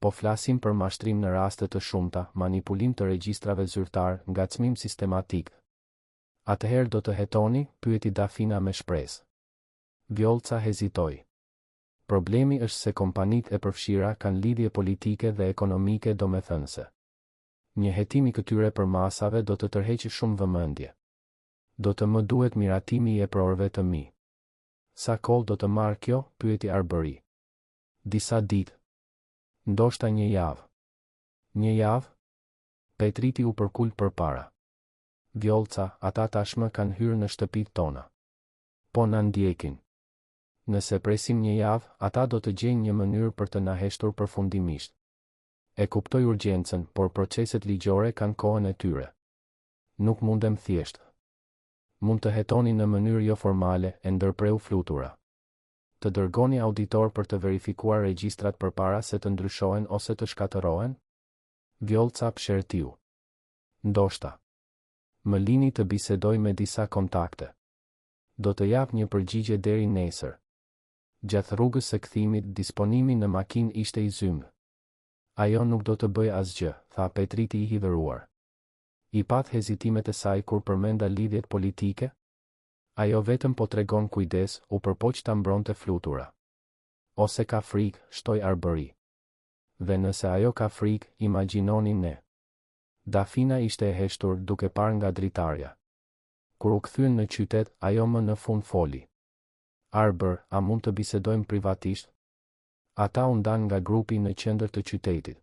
Po flasim për mashtrim në raste të shumta, manipulim të regjistrave zyrtarë, ngacmim sistematik. Atëherë do të hetoni? pyeti Dafina me shpresë. Vjollca hezitoi. Problemi është se kompanitë e përfshira kanë lidhje politike dhe ekonomike domethënëse. Një hetim i këtyre përmasave do të tërheqë shumë vëmendje. Do të më duhet miratimi i eprorëve të mi. Sa kohë do të marrë kjo? pyeti Arbëri. Disa ditë. Ndoshta një javë. Një javë? Petriti u përkul përpara. Vjollca, ata tashmë kanë hyrë në shtëpitë tona. Po na ndjekin. Nëse presim një javë, ata do të gjejnë një mënyrë për të na heshtur përfundimisht. E kuptoj urgjencën, por proceset ligjore kanë kohën e tyre. Nuk mundem thjesht. Mund të hetoni në mënyrë joformale, e ndërpreu Flutura. Të dërgoni auditorë për të verifikuar regjistrat përpara se të ndryshohen ose të shkatërrohen? Vjollca psherëtiu. Ndoshta. Më lini të bisedoj me disa kontakte. Do të jap një përgjigje deri nesër. Gjatë rrugës së kthimit, disponimi në makinë ishte i zymtë. Ajo nuk do të bëjë asgjë, tha Petriti i hidhëruar. I patë hezitimet e saj kur përmenda lidhjet politike? Ajo vetëm po tregon kujdes, u përpoq ta mbronte Flutura. Ose ka frikë, shtoi Arbëri. Dhe nëse ajo ka frikë, imagjinoni ne. Dafina ishte e heshtur, duke parë nga dritarja. Kur u kthyen në qytet, ajo më në fund foli. Arbër, a mund të bisedojmë privatisht? Ata u ndanë nga grupi në qendër të qytetit.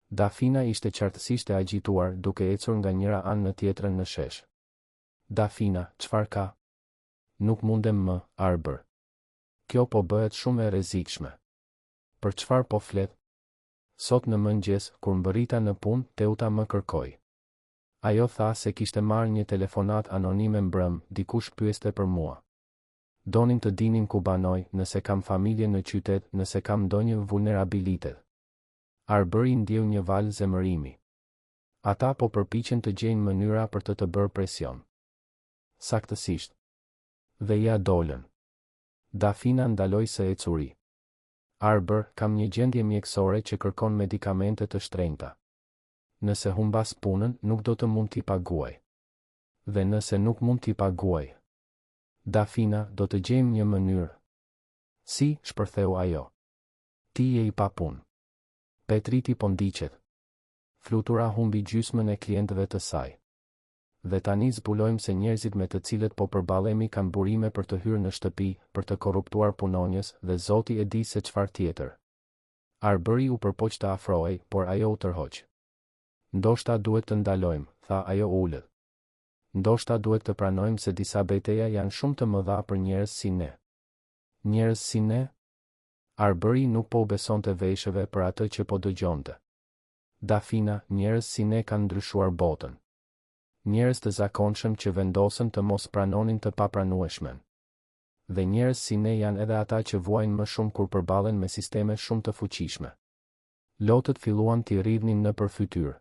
Dafina ishte qartësisht e agjituar, duke ecur nga njëra anë në tjetrën në shesh. Dafina, çfarë ka? Nuk mundem më, Arbër. Kjo po bëhet shumë e rrezikshme. Për çfarë po flet? Sot në mëngjes, kur mbërrita në punë, Teuta më kërkoi. Ajo tha se kishte marrë një telefonatë anonime mbrëmë, dikush pyeste për mua. Donin të dinin ku banoj, nëse kam familje në qytet, nëse kam ndonjë vulnerabilitet. Arbëri ndjeu një valë zemërimi. Ata po përpiqen të gjejnë mënyra për të të bërë presion. Saktësisht. Dhe ia dolën. Dafina ndaloi së ecuri. Arbër, kam një gjendje mjekësore që kërkon medikamente të shtrenjta. Nëse humbas punën, nuk do të mund t'i paguaj. Dhe nëse nuk mund t'i paguaj. Dafina, do të gjejmë një mënyrë. Si, shpërtheu ajo. Ti je i papunë. Petriti po ndiqet. Flutura humbi gjysmën e klientëve të saj. Dhe tani zbulojmë se njerëzit me të cilët po përballemi kanë burime për të hyrë në shtëpi, për të korruptuar punonjës, dhe Zoti e di se çfarë tjetër. Arbëri u përpoq të afrohej, por ajo u tërhoq. Ndoshta duhet të ndalojmë, tha ajo ulët. Ndoshta duhet të pranojmë se disa beteja janë shumë të mëdha për njerëz si ne. Njerëz si ne? Arbëri nuk po u besonte veshëve për atë që po dëgjonte. Dafina, njerëz si ne kanë ndryshuar botën. Njerëz të zakonshëm që vendosën të mos pranonin të papranueshmen. Dhe njerëz si ne janë edhe ata që vuajnë më shumë kur përballen me sisteme shumë të fuqishme. Lotët filluan t'i rridhnin nëpër fytyrë.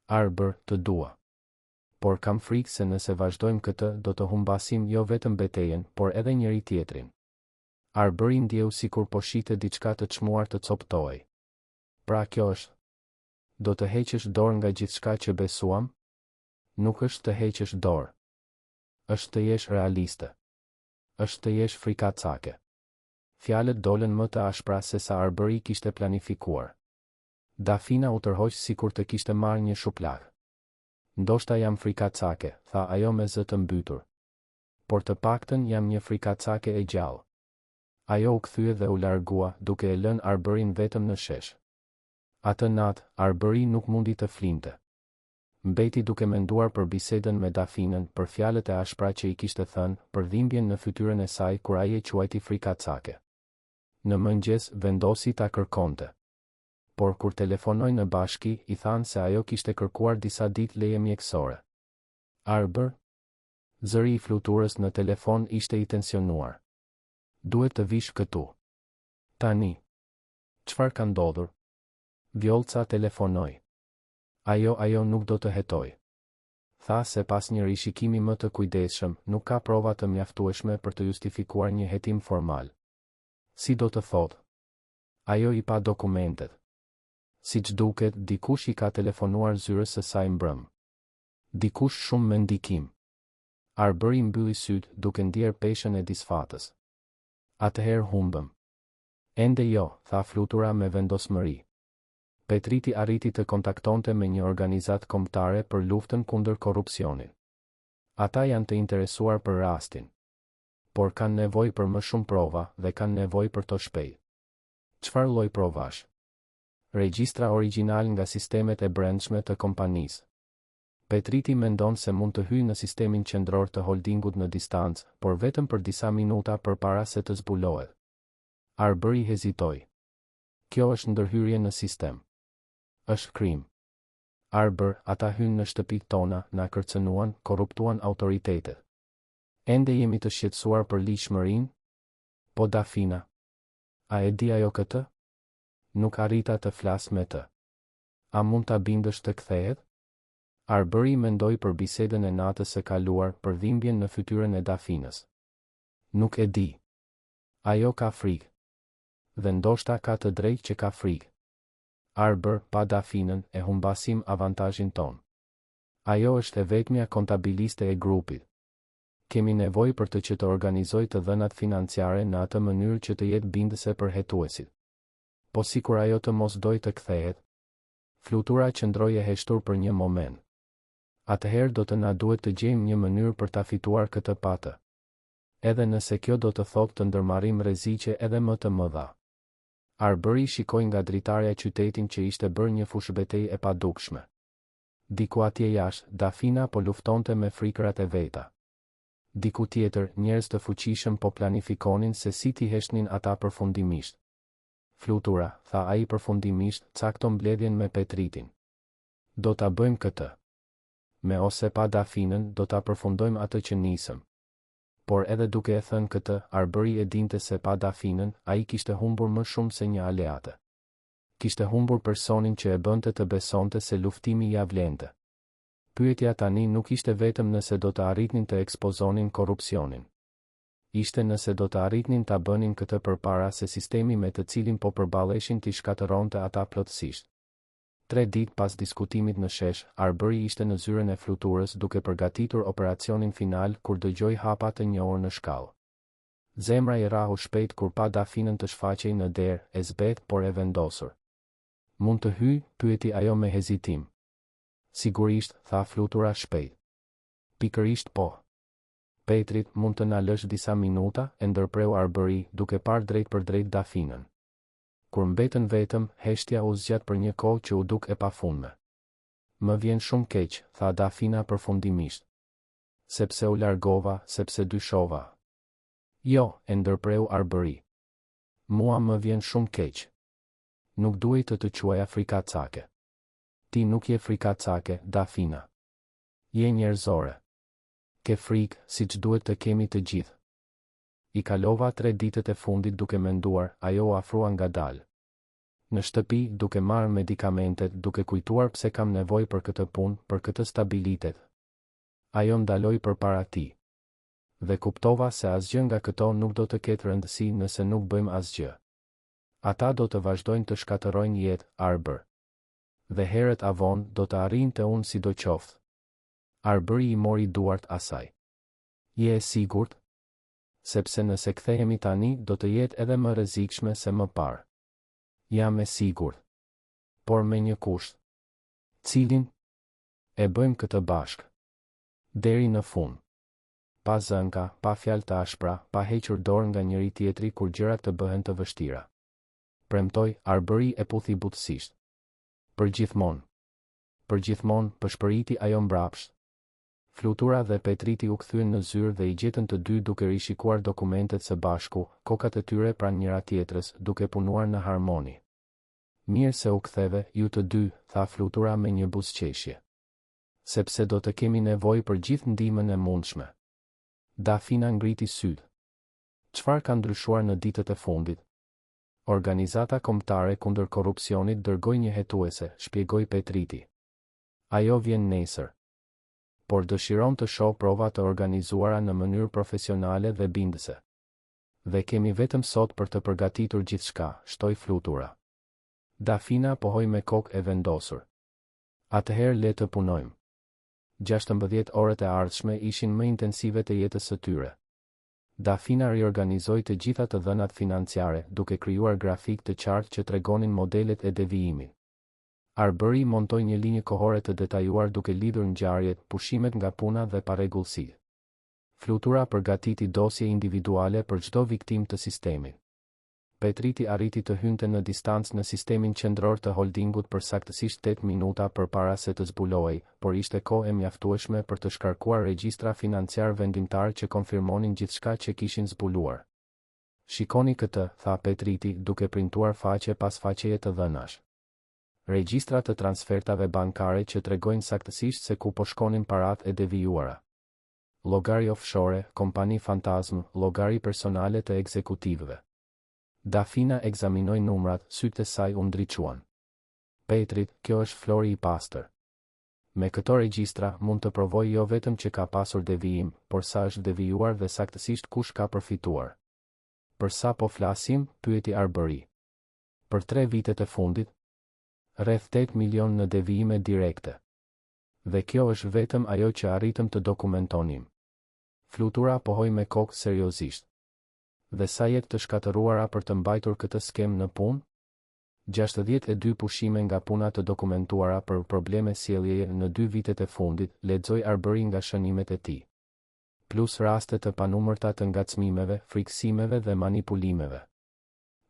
Arbër, të dua. Por kam frikë se nëse vazhdojmë këtë, do të humbasim jo vetëm betejën, por edhe njëri-tjetrin. Arbëri ndjeu sikur po shihte diçka të çmuar të copëtohej. Pra kjo është. Do të heqësh dorë nga gjithçka që besuam? Nuk është të heqësh dorë. Është të jesh realiste. Është të jesh frikacake. Fjalët dolën më të ashpra sesa Arbëri kishte planifikuar. Dafina u tërhoq sikur të kishte marrë një shuplakë. Ndoshta jam frikacake, tha ajo me zë të mbytur. Por të paktën jam një frikacake e gjallë. Ajo u kthye dhe u largua, duke e lënë Arbërin vetëm në shesh. Atë natë, Arbëri nuk mundi të flinte. Mbeti duke menduar për bisedën me Dafinën, për fjalët e ashpra që i kishte thënë, për dhimbjen në fytyrën e saj kur ai e quajti frikacake. Në mëngjes, vendosi ta kërkonte. Por kur telefonoi në bashki, i thanë se ajo kishte kërkuar disa ditë leje mjekësore. Arbër? Zëri i Fluturës në telefon ishte i tensionuar. Duhet të vish këtu. Tani. Çfarë ka ndodhur? Vjollca telefonoi. Ajo ajo nuk do të hetojë. Tha se pas një rishikimi më të kujdesshëm, nuk ka prova të mjaftueshme për të justifikuar një hetim formal. Si do të thotë? Ajo i pa dokumentet. Siç duket, dikush i ka telefonuar zyrës së saj mbrëmë. Dikush shumë me ndikim. Arbëri mbylli sytë, duke ndier peshën e disfatës. Atëherë humbëm. Ende jo, tha Flutura me vendosmëri. Petriti arriti të kontaktonte me një organizatë kombëtare për luftën kundër korrupsionit. Ata janë të interesuar për rastin. Por kanë nevojë për më shumë prova dhe kanë nevojë për to shpejt. Çfarë lloj provash? Regjistra origjinalë nga sistemet e brendshme të kompanisë. Petriti mendon se mund të hyjë në sistemin qendror të holdingut në distancë, por vetëm për disa minuta përpara se të zbulohet. Arbëri hezitoi. Kjo është ndërhyrje në sistem. Është krim. Arbër, ata hynë në shtëpitë tona, na kërcënuan, korruptuan autoritetet. Ende jemi të shqetësuar për ligjshmërinë? Po Dafina? A e di ajo këtë? Nuk arrita të flas me të. A mund ta bindësh të kthehet? Arbëri mendoi për bisedën e natës së kaluar, për dhimbjen në fytyrën e Dafinës. Nuk e di. Ajo ka frikë. Dhe ndoshta ka të drejtë që ka frikë. Arbër, pa Dafinën, e humbasim avantazhin tonë. Ajo është e vetmja kontabiliste e grupit. Kemi nevojë për të që të organizojë të dhënat financiare në atë mënyrë që të jetë bindëse për hetuesit. Po sikur ajo të mos dojë të kthehet? Flutura qëndroi e heshtur për një moment. Atëherë do të na duhet të gjejmë një mënyrë për ta fituar këtë pa të. Edhe nëse kjo do të thotë të ndërmarrim rreziqe edhe më të mëdha. Arbëri shikoi nga dritarja qytetin që ishte bërë një fushëbetejë e padukshme. Diku atje jashtë, Dafina po luftonte me frikërat e veta. Diku tjetër, njerëz të fuqishëm po planifikonin se si t'i heshtnin ata përfundimisht. Flutura, tha ai përfundimisht, cakto mbledhjen me Petritin. Do ta bëjmë këtë. Me ose pa Dafinën, do ta përfundojmë atë që nisëm. Por edhe duke e thënë këtë, Arbëri e dinte se pa Dafinën, ai kishte humbur më shumë se një aleate. Kishte humbur personin që e bënte të besonte se luftimi ia vlente. Pyetja tani nuk ishte vetëm nëse do të arritnin të ekspozonin korrupsionin. Ishte nëse do të arritnin ta bënin këtë përpara se sistemi me të cilin po përballeshin t'i shkatërronte ata plotësisht. Tre ditë pas diskutimit në shesh, Arbëri ishte në zyrën e Fluturës duke përgatitur operacionin final kur dëgjoi hapa të njohur në shkallë. Zemra i rrahu shpejt kur pa Dafinën të shfaqej në derë, e zbehtë por e vendosur. Mund të hyj? pyeti ajo me hezitim. Sigurisht, tha Flutura shpejt. Pikërisht po. Petrit, mund të na lësh disa minuta? e ndërpreu Arbëri, duke parë drejtpërdrejt Dafinën. Kur mbetën vetëm, heshtja u zgjat për një kohë që u duk e pafundme. Më vjen shumë keq, tha Dafina përfundimisht. Sepse u largova, sepse dyshova. Jo, e ndërpreu Arbëri. Mua më vjen shumë keq. Nuk duhej të të quaja frikacake. Ti nuk je frikacake, Dafina. Je njerëzore. Ke frikë, siç duhet të kemi të gjithë. I kalova tre ditët e fundit duke menduar, ajo u afrua ngadalë. Në shtëpi, duke marrë medikamentet, duke kujtuar pse kam nevojë për këtë punë, për këtë stabilitet. Ajo ndaloi përpara tij. Dhe kuptova se asgjë nga këto nuk do të ketë rëndësi nëse nuk bëjmë asgjë. Ata do të vazhdojnë të shkatërrojnë jetë, Arbër. Dhe herët a vonë, do të arrijnë te unë sidoqoftë. Arbëri i mori duart asaj. Je e sigurt? Sepse nëse kthehemi tani, do të jetë edhe më rrezikshme se më parë. Jam e sigurt. Por me një kusht. Cilin? E bëjmë këtë bashkë. Deri në fund. Pa zënka, pa fjalë të ashpra, pa hequr dorë nga njëri-tjetri kur gjërat të bëhen të vështira. Premtoj, Arbëri e puthi butësisht. Përgjithmonë. Përgjithmonë, pëshpëriti ajo mbrapsht. Flutura dhe Petriti u kthyen në zyrë dhe i gjetën të dy duke rishikuar dokumentet së bashku, kokat e tyre pranë njëra-tjetrës, duke punuar në harmoni. Mirë se u ktheve, ju të dy, tha Flutura me një buzëqeshje. Sepse do të kemi nevojë për gjithë ndihmën e mundshme. Dafina ngriti sytë. Çfarë ka ndryshuar në ditët e fundit? Organizata Kombëtare Kundër Korrupsionit dërgoi një hetuese, shpjegoi Petriti. Ajo vjen nesër. Por dëshiron të shohë prova të organizuara në mënyrë profesionale dhe bindëse. Dhe kemi vetëm sot për të përgatitur gjithçka, shtoi Flutura. Dafina pohoi me kokë e vendosur. Atëherë le të punojmë. 16 orët e ardhshme ishin më intensivet e jetës së tyre. Dafina riorganizoi të gjitha të dhënat financiare, duke krijuar grafikë të qartë që tregonin modelet e devijimit. Arbëri montoi një linjë kohore të detajuar duke lidhur ngjarjet, pushimet nga puna dhe parregullsitë. Flutura përgatiti dosje individuale për çdo viktimë të sistemit. Petriti arriti të hynte në distancë në sistemin qendror të holdingut për saktësisht tetë minuta përpara se të zbulohej, por ishte kohë e mjaftueshme për të shkarkuar regjistra financiarë vendimtarë që konfirmonin gjithçka që kishin zbuluar. Shikoni këtë, tha Petriti, duke printuar faqe pas faqeje të dhënash. Regjistra të transfertave bankare që tregojnë saktësisht se ku po shkonin paratë e devijuara. Llogari offshore, kompani fantazmë, llogari personale të ekzekutivëve. Dafina ekzaminoi numrat, sytë e saj u ndriçuan. Petrit, kjo është flori i pastër. Me këto regjistra, mund të provoj jo vetëm që ka pasur devijim, por sa është devijuar dhe saktësisht kush ka përfituar. Për sa po flasim? pyeti Arbëri. Për tre vitet e fundit? Rreth 8 milionë në devijime direkte. Dhe kjo është vetëm ajo që arritëm të dokumentonim. Flutura pohoi me kokë seriozisht. Dhe sa jetë të shkatërruara për të mbajtur këtë skemë në punë? 62 pushime nga puna të dokumentuara për probleme sjelljeje në dy vitet e fundit, lexoi Arbëri nga shënimet e tij. Plus raste të panumërta të ngacmimeve, frikësimeve dhe manipulimeve.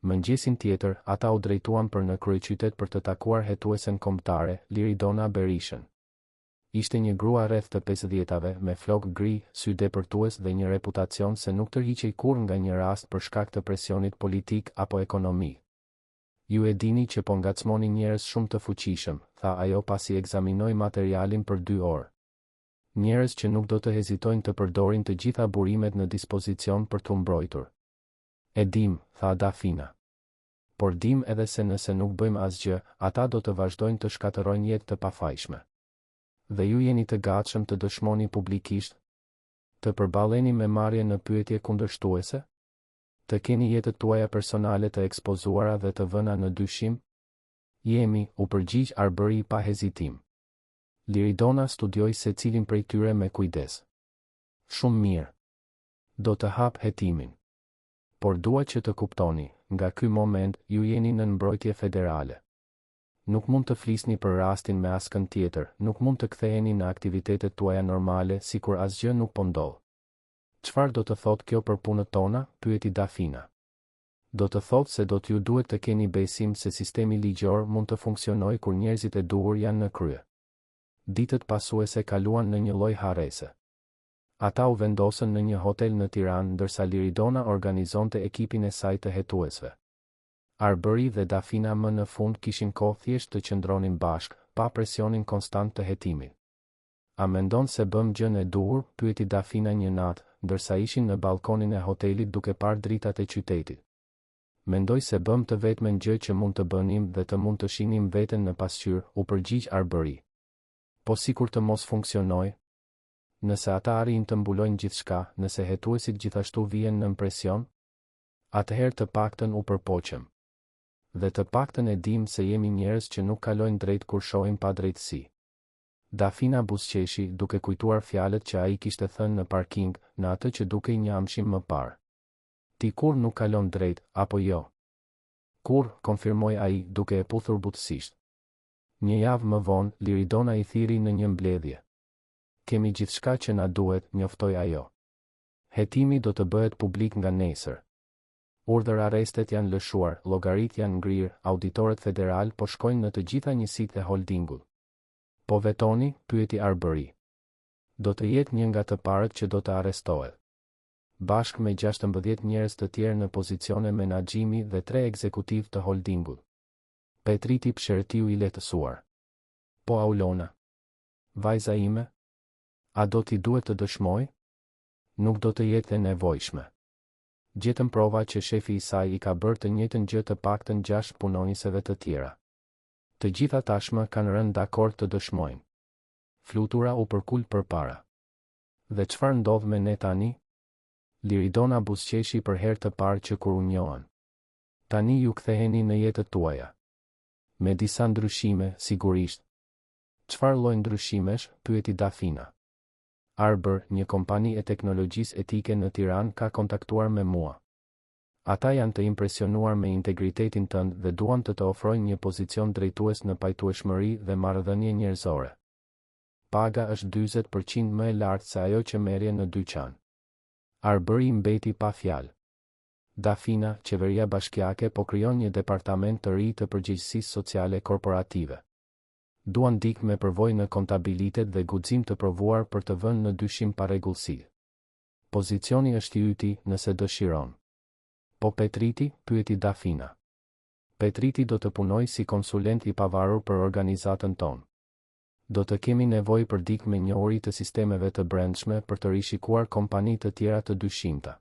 Mëngjesin tjetër, ata u drejtuan për në kryeqytet për të takuar hetuesen kombëtare, Liridona Berishën. Ishte një grua rreth të pesëdhjetave, me flokë gri, sy depërtues dhe një reputacion se nuk tërhiqej kurrë nga një rast për shkak të presionit politik apo ekonomik. Ju e dini që po ngacmoni njerëz shumë të fuqishëm, tha ajo pasi ekzaminoi materialin për dy orë. Njerëz që nuk do të hezitojnë të përdorin të gjitha burimet në dispozicion për t'u mbrojtur. E dimë, tha Dafina. Por dimë edhe se nëse nuk bëjmë asgjë, ata do të vazhdojnë të shkatërrojnë jetë të pafajshme. Dhe ju jeni të gatshëm të dëshmoni publikisht? Të përballeni me marrje në pyetje kundërshtuese? Të keni jetët tuaja personale të ekspozuara dhe të vëna në dyshim? Jemi, u përgjigj Arbëri pa hezitim. Liridona studioi secilin prej tyre me kujdes. Shumë mirë. Do të hap hetimin. Por dua që të kuptoni, nga ky moment, ju jeni nën mbrojtje federale. Nuk mund të flisni për rastin me askënd tjetër, nuk mund të ktheheni në aktivitetet tuaja normale sikur asgjë nuk po ndodh. Çfarë do të thotë kjo për punët tona? pyeti Dafina. Do të thotë se do t'ju duhet të keni besim se sistemi ligjor mund të funksionojë kur njerëzit e duhur janë në krye. Ditët pasuese kaluan në një lloj harrese. Ata u vendosën në një hotel në Tiranë ndërsa Liridona organizonte ekipin e saj të hetuesve. Arbëri dhe Dafina më në fund kishin kohë thjesht të qëndronin bashkë, pa presionin konstant të hetimit. A mendon se bëmë gjënë e duhur? pyeti Dafina një natë, ndërsa ishin në ballkonin e hotelit duke parë dritat e qytetit. Mendoj se bëmë të vetmen gjë që mund të bënim dhe të mund të shihnim veten në pasqyrë, u përgjigj Arbëri. Po sikur të mos funksionojë? Nëse ata arrijnë të mbulojnë gjithçka, nëse hetuesit gjithashtu vihen nën presion? Atëherë të paktën u përpoqëm. Dhe të paktën e dimë se jemi njerëz që nuk kalojnë drejt kur shohim padrejtësi. Dafina buzëqeshi, duke kujtuar fjalët që ai kishte thënë në parking, në atë që dukej një amshim më parë. Ti kurrë nuk kalon drejt, apo jo? Kurrë, konfirmoi ai, duke e puthur butësisht. Një javë më vonë, Liridona i thirri në një mbledhje. Kemi gjithçka që na duhet, njoftoi ajo. Hetimi do të bëhet publik nga nesër. Urdhër-arrestet janë lëshuar, llogaritë janë ngrirë, auditorët federalë po shkojnë në të gjitha njësitë e holdingut. Po Vetoni? pyeti Arbëri. Do të jetë një nga të parët që do të arrestohet. Bashkë me 16 njerëz të tjerë në pozicione menaxhimi dhe tre ekzekutivë të holdingut. Petriti psherëtiu i lehtësuar. Po Aulona? Vajza ime? A do t'i duhet të dëshmojë? Nuk do të jetë e nevojshme. Gjetëm prova që shefi i saj i ka bërë të njëjtën gjë të paktën gjashtë punonjëseve të tjera. Të gjitha tashmë kanë rënë dakord të dëshmojnë. Flutura u përkul përpara. Dhe çfarë ndodh me ne tani? Liridona buzëqeshi për herë të parë që kur u njohën. Tani ju ktheheni në jetët tuaja. Me disa ndryshime, sigurisht. Çfarë lloj ndryshimesh? pyeti Dafina. Arbër, një kompani e teknologjisë etike në Tiranë ka kontaktuar me mua. Ata janë të impresionuar me integritetin tënd dhe duan të të ofrojnë një pozicion drejtues në pajtueshmëri dhe marrëdhënie njerëzore. Paga është 40% më e lartë se ajo që merrje në dyqan. Arbëri mbeti pa fjalë. Dafina, qeveria bashkiake po krijon një departament të ri të përgjegjësisë sociale korporative. Duan dikë me përvojë në kontabilitet dhe guxim të provuar për të vënë në dyshim parregullsitë. Pozicioni është i yti, nëse dëshiron. Po Petriti? pyeti Dafina. Petriti do të punojë si konsulent i pavarur për organizatën tonë. Do të kemi nevojë për dikë me njohuri të sistemeve të brendshme për të rishikuar kompani të tjera të dyshimta.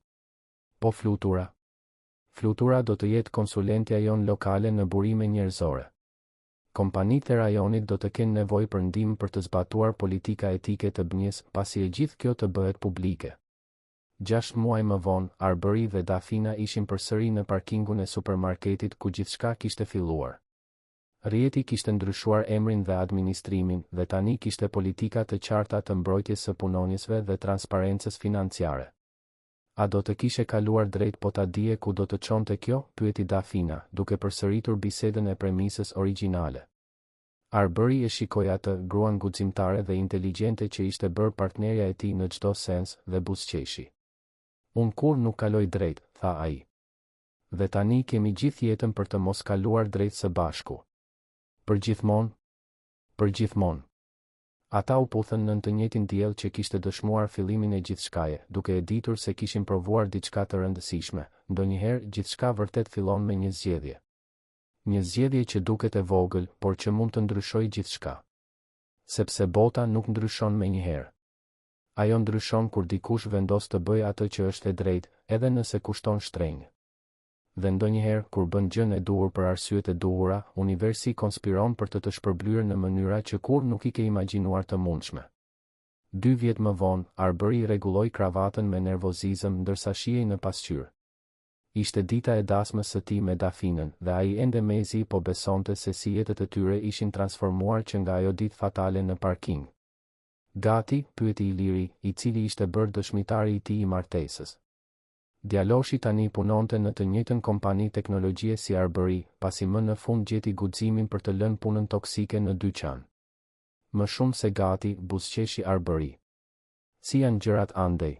Po Flutura? Flutura do të jetë konsulentja jonë lokale në burime njerëzore. Kompanitë e rajonit do të kenë nevojë për ndihmë për të zbatuar politika etike të BNJ-së pasi e gjithë kjo të bëhet publike. Gjashtë muaj më vonë, Arbëri dhe Dafina ishin përsëri në parkingun e supermarketit ku gjithçka kishte filluar. Rrjeti kishte ndryshuar emrin dhe administrimin dhe tani kishte politika të qarta të mbrojtjes së punonjësve dhe transparencës financiare. A do të kishe kaluar drejt po ta dije ku do të çonte kjo? pyeti Dafina, duke përsëritur bisedën e premisës origjinale. Arbëri e shikoi atë, gruan guximtare dhe inteligjente që ishte bërë partnerja e tij në çdo sens, dhe buzëqeshi. Unë kurrë nuk kaloj drejt, tha ai. Dhe tani kemi gjithë jetën për të mos kaluar drejt së bashku. Përgjithmonë? Përgjithmonë. Ata u puthën nën të njëjtin diell që kishte dëshmuar fillimin e gjithçkaje, duke e ditur se kishin provuar diçka të rëndësishme, ndonjëherë, gjithçka vërtet fillon me një zgjedhje. Një zgjedhje që duket e vogël, por që mund të ndryshojë gjithçka. Sepse bota nuk ndryshon menjëherë. Ajo ndryshon kur dikush vendos të bëjë atë që është e drejtë, edhe nëse kushton shtrenjtë. Dhe ndonjëherë, kur bën gjënë e duhur për arsyet e duhura, universi konspiron për të të shpërblyer në mënyra që kurrë nuk i ke imagjinuar të mundshme. Dy vjet më vonë, Arbëri rregulloi kravatën me nervozizëm ndërsa shihej në pasqyrë. Ishte dita e dasmës së tij me Dafinën, dhe ai ende mezi po besonte se si jetët e tyre ishin transformuar që nga ajo ditë fatale në parking. Gati? pyeti Iliri, i cili ishte bërë dëshmitari i tij i martesës. Djaloshi tani punonte në të njëjtën kompani teknologjie si Arbëri, pasi më në fund gjeti guximin për të lënë punën toksike në dyqan. Më shumë se gati, buzëqeshi Arbëri. Si janë gjërat andej?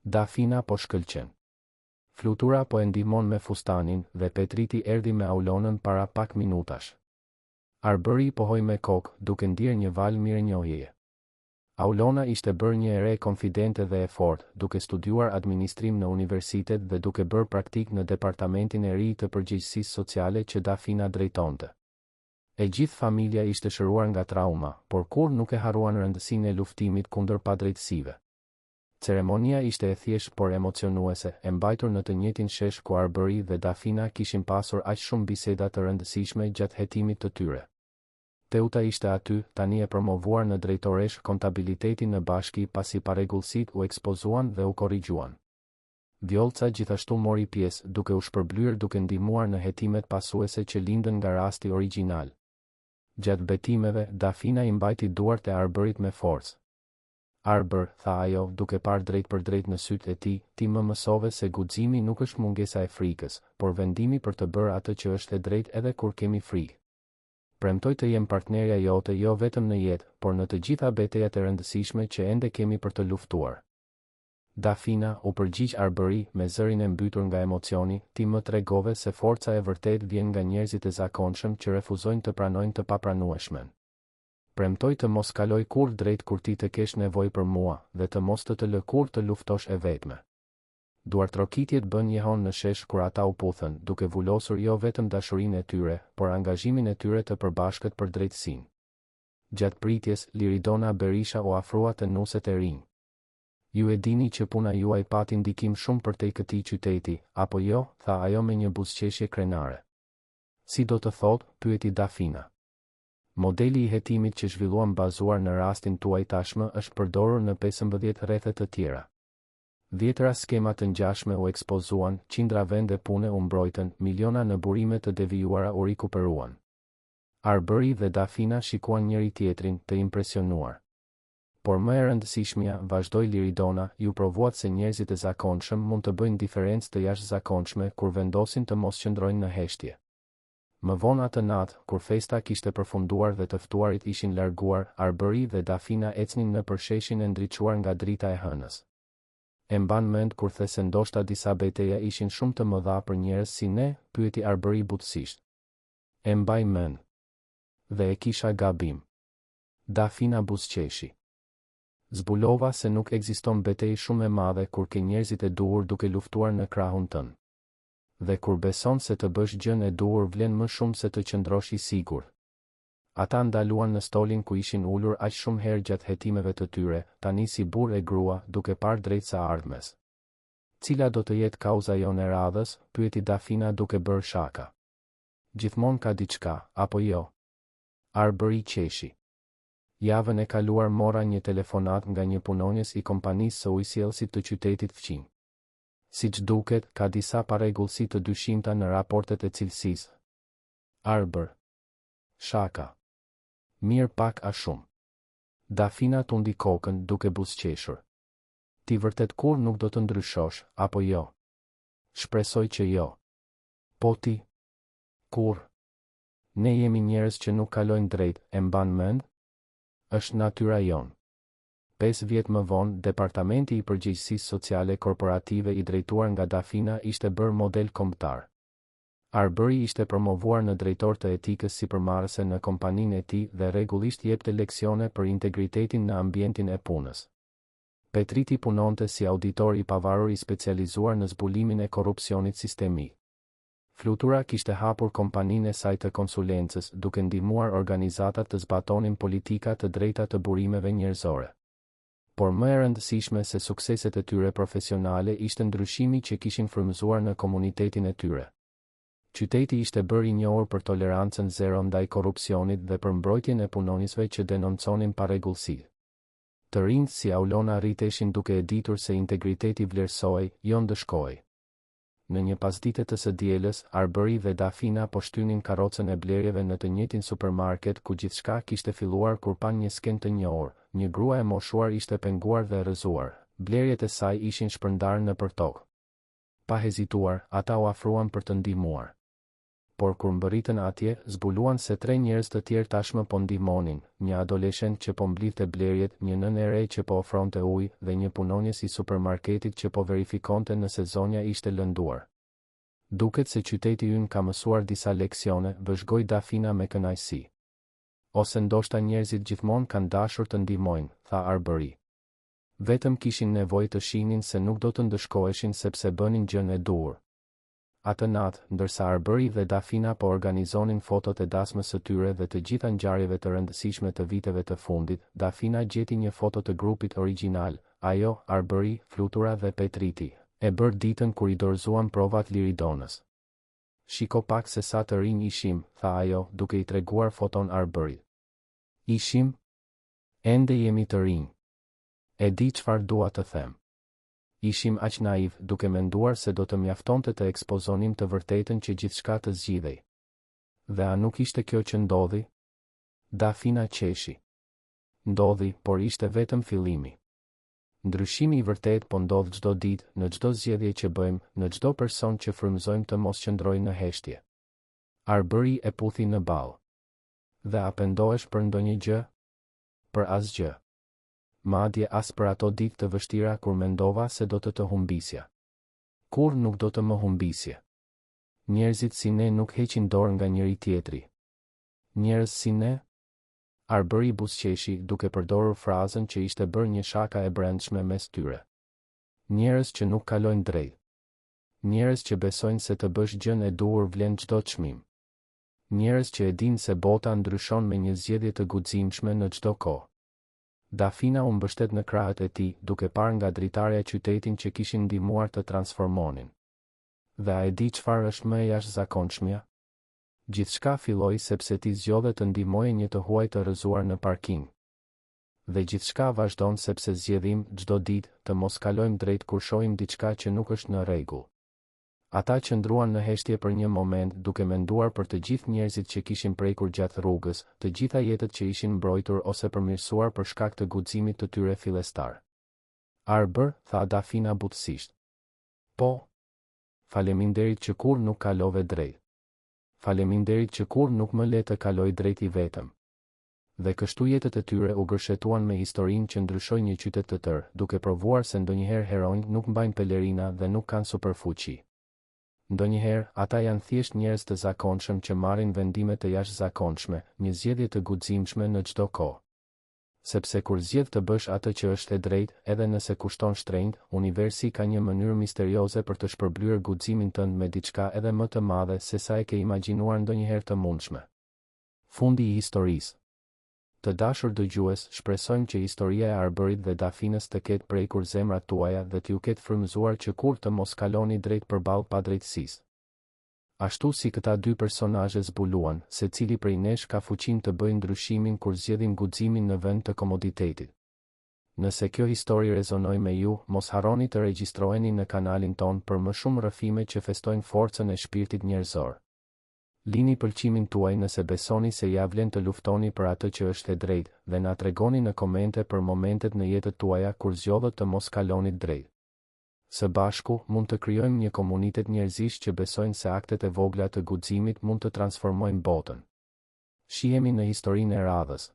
Dafina po shkëlqen. Flutura po e ndihmon me fustanin dhe Petriti erdhi me Aulonën para pak minutash. Arbëri pohoi me kokë, duke ndier një valë mirënjohjeje. Aulona ishte bërë një e re konfidente dhe e fortë, duke studiuar administrim në universitet dhe duke bërë praktikë në departamentin e ri të përgjegjësisë sociale që Dafina drejtonte. E gjithë familja ishte shëruar nga trauma, por kurrë nuk e harruan rëndësinë e luftimit kundër padrejtësive. Ceremonia ishte e thjeshtë por emocionuese, e mbajtur në të njëjtin shesh ku Arbëri dhe Dafina kishin pasur aq shumë biseda të rëndësishme gjatë hetimit të tyre. Teuta ishte aty, tani e promovuar në drejtoreshë kontabiliteti në bashki pasi parregullsitë u ekspozuan dhe u korrigjuan. Vjollca gjithashtu mori pjesë, duke u shpërblyer duke ndihmuar në hetimet pasuese që lindën nga rasti origjinal. Gjatë betimeve, Dafina i mbajti duart e Arbërit me forcë. Arbër, tha ajo, duke parë drejtpërdrejt në sytë e tij, ti më mësove se guximi nuk është mungesa e frikës, por vendimi për të bërë atë që është e drejtë edhe kur kemi frikë. Premtoj të jem partnerja jote jo vetëm në jetë, por në të gjitha betejat e rëndësishme që ende kemi për të luftuar. Dafina, u përgjigj Arbëri, me zërin e mbytur nga emocioni, ti më tregove se forca e vërtetë vjen nga njerëzit e zakonshëm që refuzojnë të pranojnë të papranueshmen. Premtoj të mos kaloj kurrë drejt kur ti të kesh nevojë për mua, dhe të mos të të lë kurrë të luftosh e vetme. Duartrokitjet bënë jehonë në shesh kur ata u puthën, duke vulosur jo vetëm dashurinë e tyre, por angazhimin e tyre të përbashkët për drejtësinë. Gjatë pritjes, Liridona Berisha u afrua te nuset e rinj. Ju e dini që puna juaj pati ndikim shumë përtej këtij qyteti, apo jo? tha ajo me një buzëqeshje krenare. Si do të thotë? pyeti Dafina. Modeli i hetimit që zhvilluam bazuar në rastin tuaj tashmë është përdorur në 15 rrethe të tjera. Dhjetëra skema të ngjashme u ekspozuan, qindra vende pune u mbrojtën, miliona në burime të devijuara u rikuperuan. Arbëri dhe Dafina shikuan njëri-tjetrin, të impresionuar. Por më e rëndësishmja, vazhdoi Liridona, ju provuat se njerëzit e zakonshëm mund të bëjnë diferencë të jashtëzakonshme kur vendosin të mos qëndrojnë në heshtje. Më vonë atë natë, kur festa kishte përfunduar dhe të ftuarit ishin larguar, Arbëri dhe Dafina ecnin nëpër sheshin e ndriçuar nga drita e hënës. E mban mend kur the se ndoshta disa beteja ishin shumë të mëdha për njerëz si ne? pyeti Arbëri butësisht. E mbaj mend. Dhe e kisha gabim. Dafina buzëqeshi. Zbulova se nuk ekziston betejë shumë e madhe kur ke njerëzit e duhur duke luftuar në krahun tënd. Dhe kur beson se të bësh gjënë e duhur vlen më shumë se të qëndrosh i sigurt. Ata ndaluan në stolin ku ishin ulur aq shumë herë gjatë hetimeve të tyre, tani si burrë e grua, duke parë drejt së ardhmes. Cila do të jetë kauza jonë e radhës? pyeti Dafina duke bërë shaka. Gjithmonë ka diçka, apo jo? Arbëri qeshi. Javën e kaluar morra një telefonatë nga një punonjës i kompanisë së ujësjellësit të qytetit fqinj. Siç duket, ka disa parregullsi të dyshimta në raportet e cilësisë. Arbër. Shaka. Mirë pak a shumë. Dafina tundi kokën, duke buzëqeshur. Ti vërtet kurrë nuk do të ndryshosh, apo jo? Shpresoj që jo. Po ti? Kurrë. Ne jemi njerëz që nuk kalojnë drejt, e mban mend? Është natyra jonë. Pesë vjet më vonë, Departamenti i Përgjegjësisë Sociale Korporative i drejtuar nga Dafina ishte bërë model kombëtar. Arbëri ishte promovuar në drejtor të etikës sipërmarrëse në kompaninë e tij dhe rregullisht jepte leksione për integritetin në ambientin e punës. Petriti punonte si auditor i pavarur i specializuar në zbulimin e korrupsionit sistemik. Flutura kishte hapur kompaninë e saj të konsulencës, duke ndihmuar organizatat të zbatonin politika të drejta të burimeve njerëzore. Por më e rëndësishme se sukseset e tyre profesionale ishte ndryshimi që kishin frymëzuar në komunitetin e tyre. Qyteti ishte bërë i njohur për tolerancën zero ndaj korrupsionit dhe për mbrojtjen e punonjësve që denonconin parregullsitë. Të rinjtë si Aulona rriteshin duke e ditur se integriteti vlerësohej, jo ndëshkohej. Në një pasdite të së dielës, Arbëri dhe Dafina po shtynin karrocën e blerjeve në të njëjtin supermarket ku gjithçka kishte filluar kur panë një skenë të njohur, një grua e moshuar ishte penguar dhe rrëzuar, blerjet e saj ishin shpërndarë nëpër tokë. Pa hezituar, ata u afruan për të ndihmuar. Por kur mbërritën atje, zbuluan se tre njerëz të tjerë tashmë po ndihmonin, një adoleshent që po mblidhte blerjet, një nënë e re që po ofronte ujë, dhe një punonjës i supermarketit që po verifikonte nëse zonja ishte lënduar. Duket se qyteti ynë ka mësuar disa leksione, vëzhgoi Dafina me kënaqësi. Ose ndoshta njerëzit gjithmonë kanë dashur të ndihmojnë, tha Arbëri. Vetëm kishin nevojë të shihnin se nuk do të ndëshkoheshin sepse bënin gjënë e duhur. Atë natë, ndërsa Arbëri dhe Dafina po organizonin fotot e dasmës së tyre dhe të gjitha ngjarjeve të rëndësishme të viteve të fundit, Dafina gjeti një foto të grupit origjinal, ajo, Arbëri, Flutura dhe Petriti, e bërë ditën kur i dorëzuan provat Liridonës. Shiko pak se sa të rinj ishim, tha ajo, duke i treguar foton Arbërit. Ishim? Ende jemi të rinj. E di çfarë dua të them. Ishim aq naivë, duke menduar se do të mjaftonte të ekspozonim të vërtetën që gjithçka të zgjidhej. Dhe a nuk ishte kjo që ndodhi? Dafina qeshi. Ndodhi, por ishte vetëm fillimi. Ndryshimi i vërtetë po ndodh çdo ditë, në çdo zgjedhje që bëjmë, në çdo person që frymëzojmë të mos qëndrojë në heshtje. Arbëri e puthi në ballë. Dhe a pendohesh për ndonjë gjë? Për asgjë. Madje as për ato ditë të vështira kur mendova se do të të humbisja. Kurrë nuk do të më humbisje. Njerëzit si ne nuk heqin dorë nga njëri-tjetri. Njerëz si ne? Arbëri buzëqeshi duke përdorur frazën që ishte bërë një shaka e brendshme mes tyre. Njerëz që nuk kalojnë drejt. Njerëz që besojnë se të bësh gjënë e duhur vlen çdo çmim. Njerëz që e dinë se bota ndryshon me një zgjedhje të guximshme në çdo kohë. Dafina u mbështet në krahët e tij, duke parë nga dritarja qytetin që kishin ndihmuar të transformonin. Dhe a e di çfarë është më e jashtëzakonshmja? Gjithçka filloi sepse ti zgjodhe të ndihmoje një të huaj të rrëzuar në parking. Dhe gjithçka vazhdon sepse zgjedhim, çdo ditë, të mos kalojmë drejt kur shohim diçka që nuk është në rregull. Ata qëndruan në heshtje për një moment duke menduar për të gjithë njerëzit që kishin prekur gjatë rrugës, të gjitha jetët që ishin mbrojtur ose përmirësuar për shkak të guximit të tyre fillestar. Arbër, tha Dafina butësisht. Po? Faleminderit që kurrë nuk kalove drejt. Faleminderit që kurrë nuk më le të kaloj drejt i vetëm. Dhe kështu jetët e tyre u gërshetuan me historinë që ndryshoi një qytet të tërë, duke provuar se ndonjëherë heronjtë nuk mbajnë pelerina dhe nuk kanë superfuqi. Ndonjëherë, ata janë thjesht njerëz të zakonshëm që marrin vendime të jashtëzakonshme, një zgjedhje të guximshme në çdo kohë. Sepse kur zgjedh të bësh atë që është e drejtë, edhe nëse kushton shtrenjtë, universi ka një mënyrë misterioze për të shpërblyer guximin tënd me diçka edhe më të madhe sesa e ke imagjinuar ndonjëherë të mundshme. Fundi i historisë. Të dashur dëgjues, shpresojmë që historia e Arbërit dhe Dafinës të ketë prekur zemrat tuaja dhe t'ju ketë frymëzuar që kurrë të mos kaloni drejt përballë padrejtësisë. Ashtu si këta dy personazhe zbuluan, secili prej nesh ka fuqinë të bëjë ndryshimin kur zgjedhim guximin në vend të komoditetit. Nëse kjo histori rezonoi me ju, mos harroni të regjistroheni në kanalin tonë për më shumë rrëfime që festojnë forcën e shpirtit njerëzor. Lini pëlqimin tuaj nëse besoni se ia vlen të luftoni për atë që është e drejtë, dhe na tregoni në komente për momentet në jetët tuaja kur zgjodhët të mos kalonit drejt. Së bashku, mund të krijojmë një komunitet njerëzish që besojnë se aktet e vogla të guximit mund të transformojnë botën. Shihemi në historinë e radhës.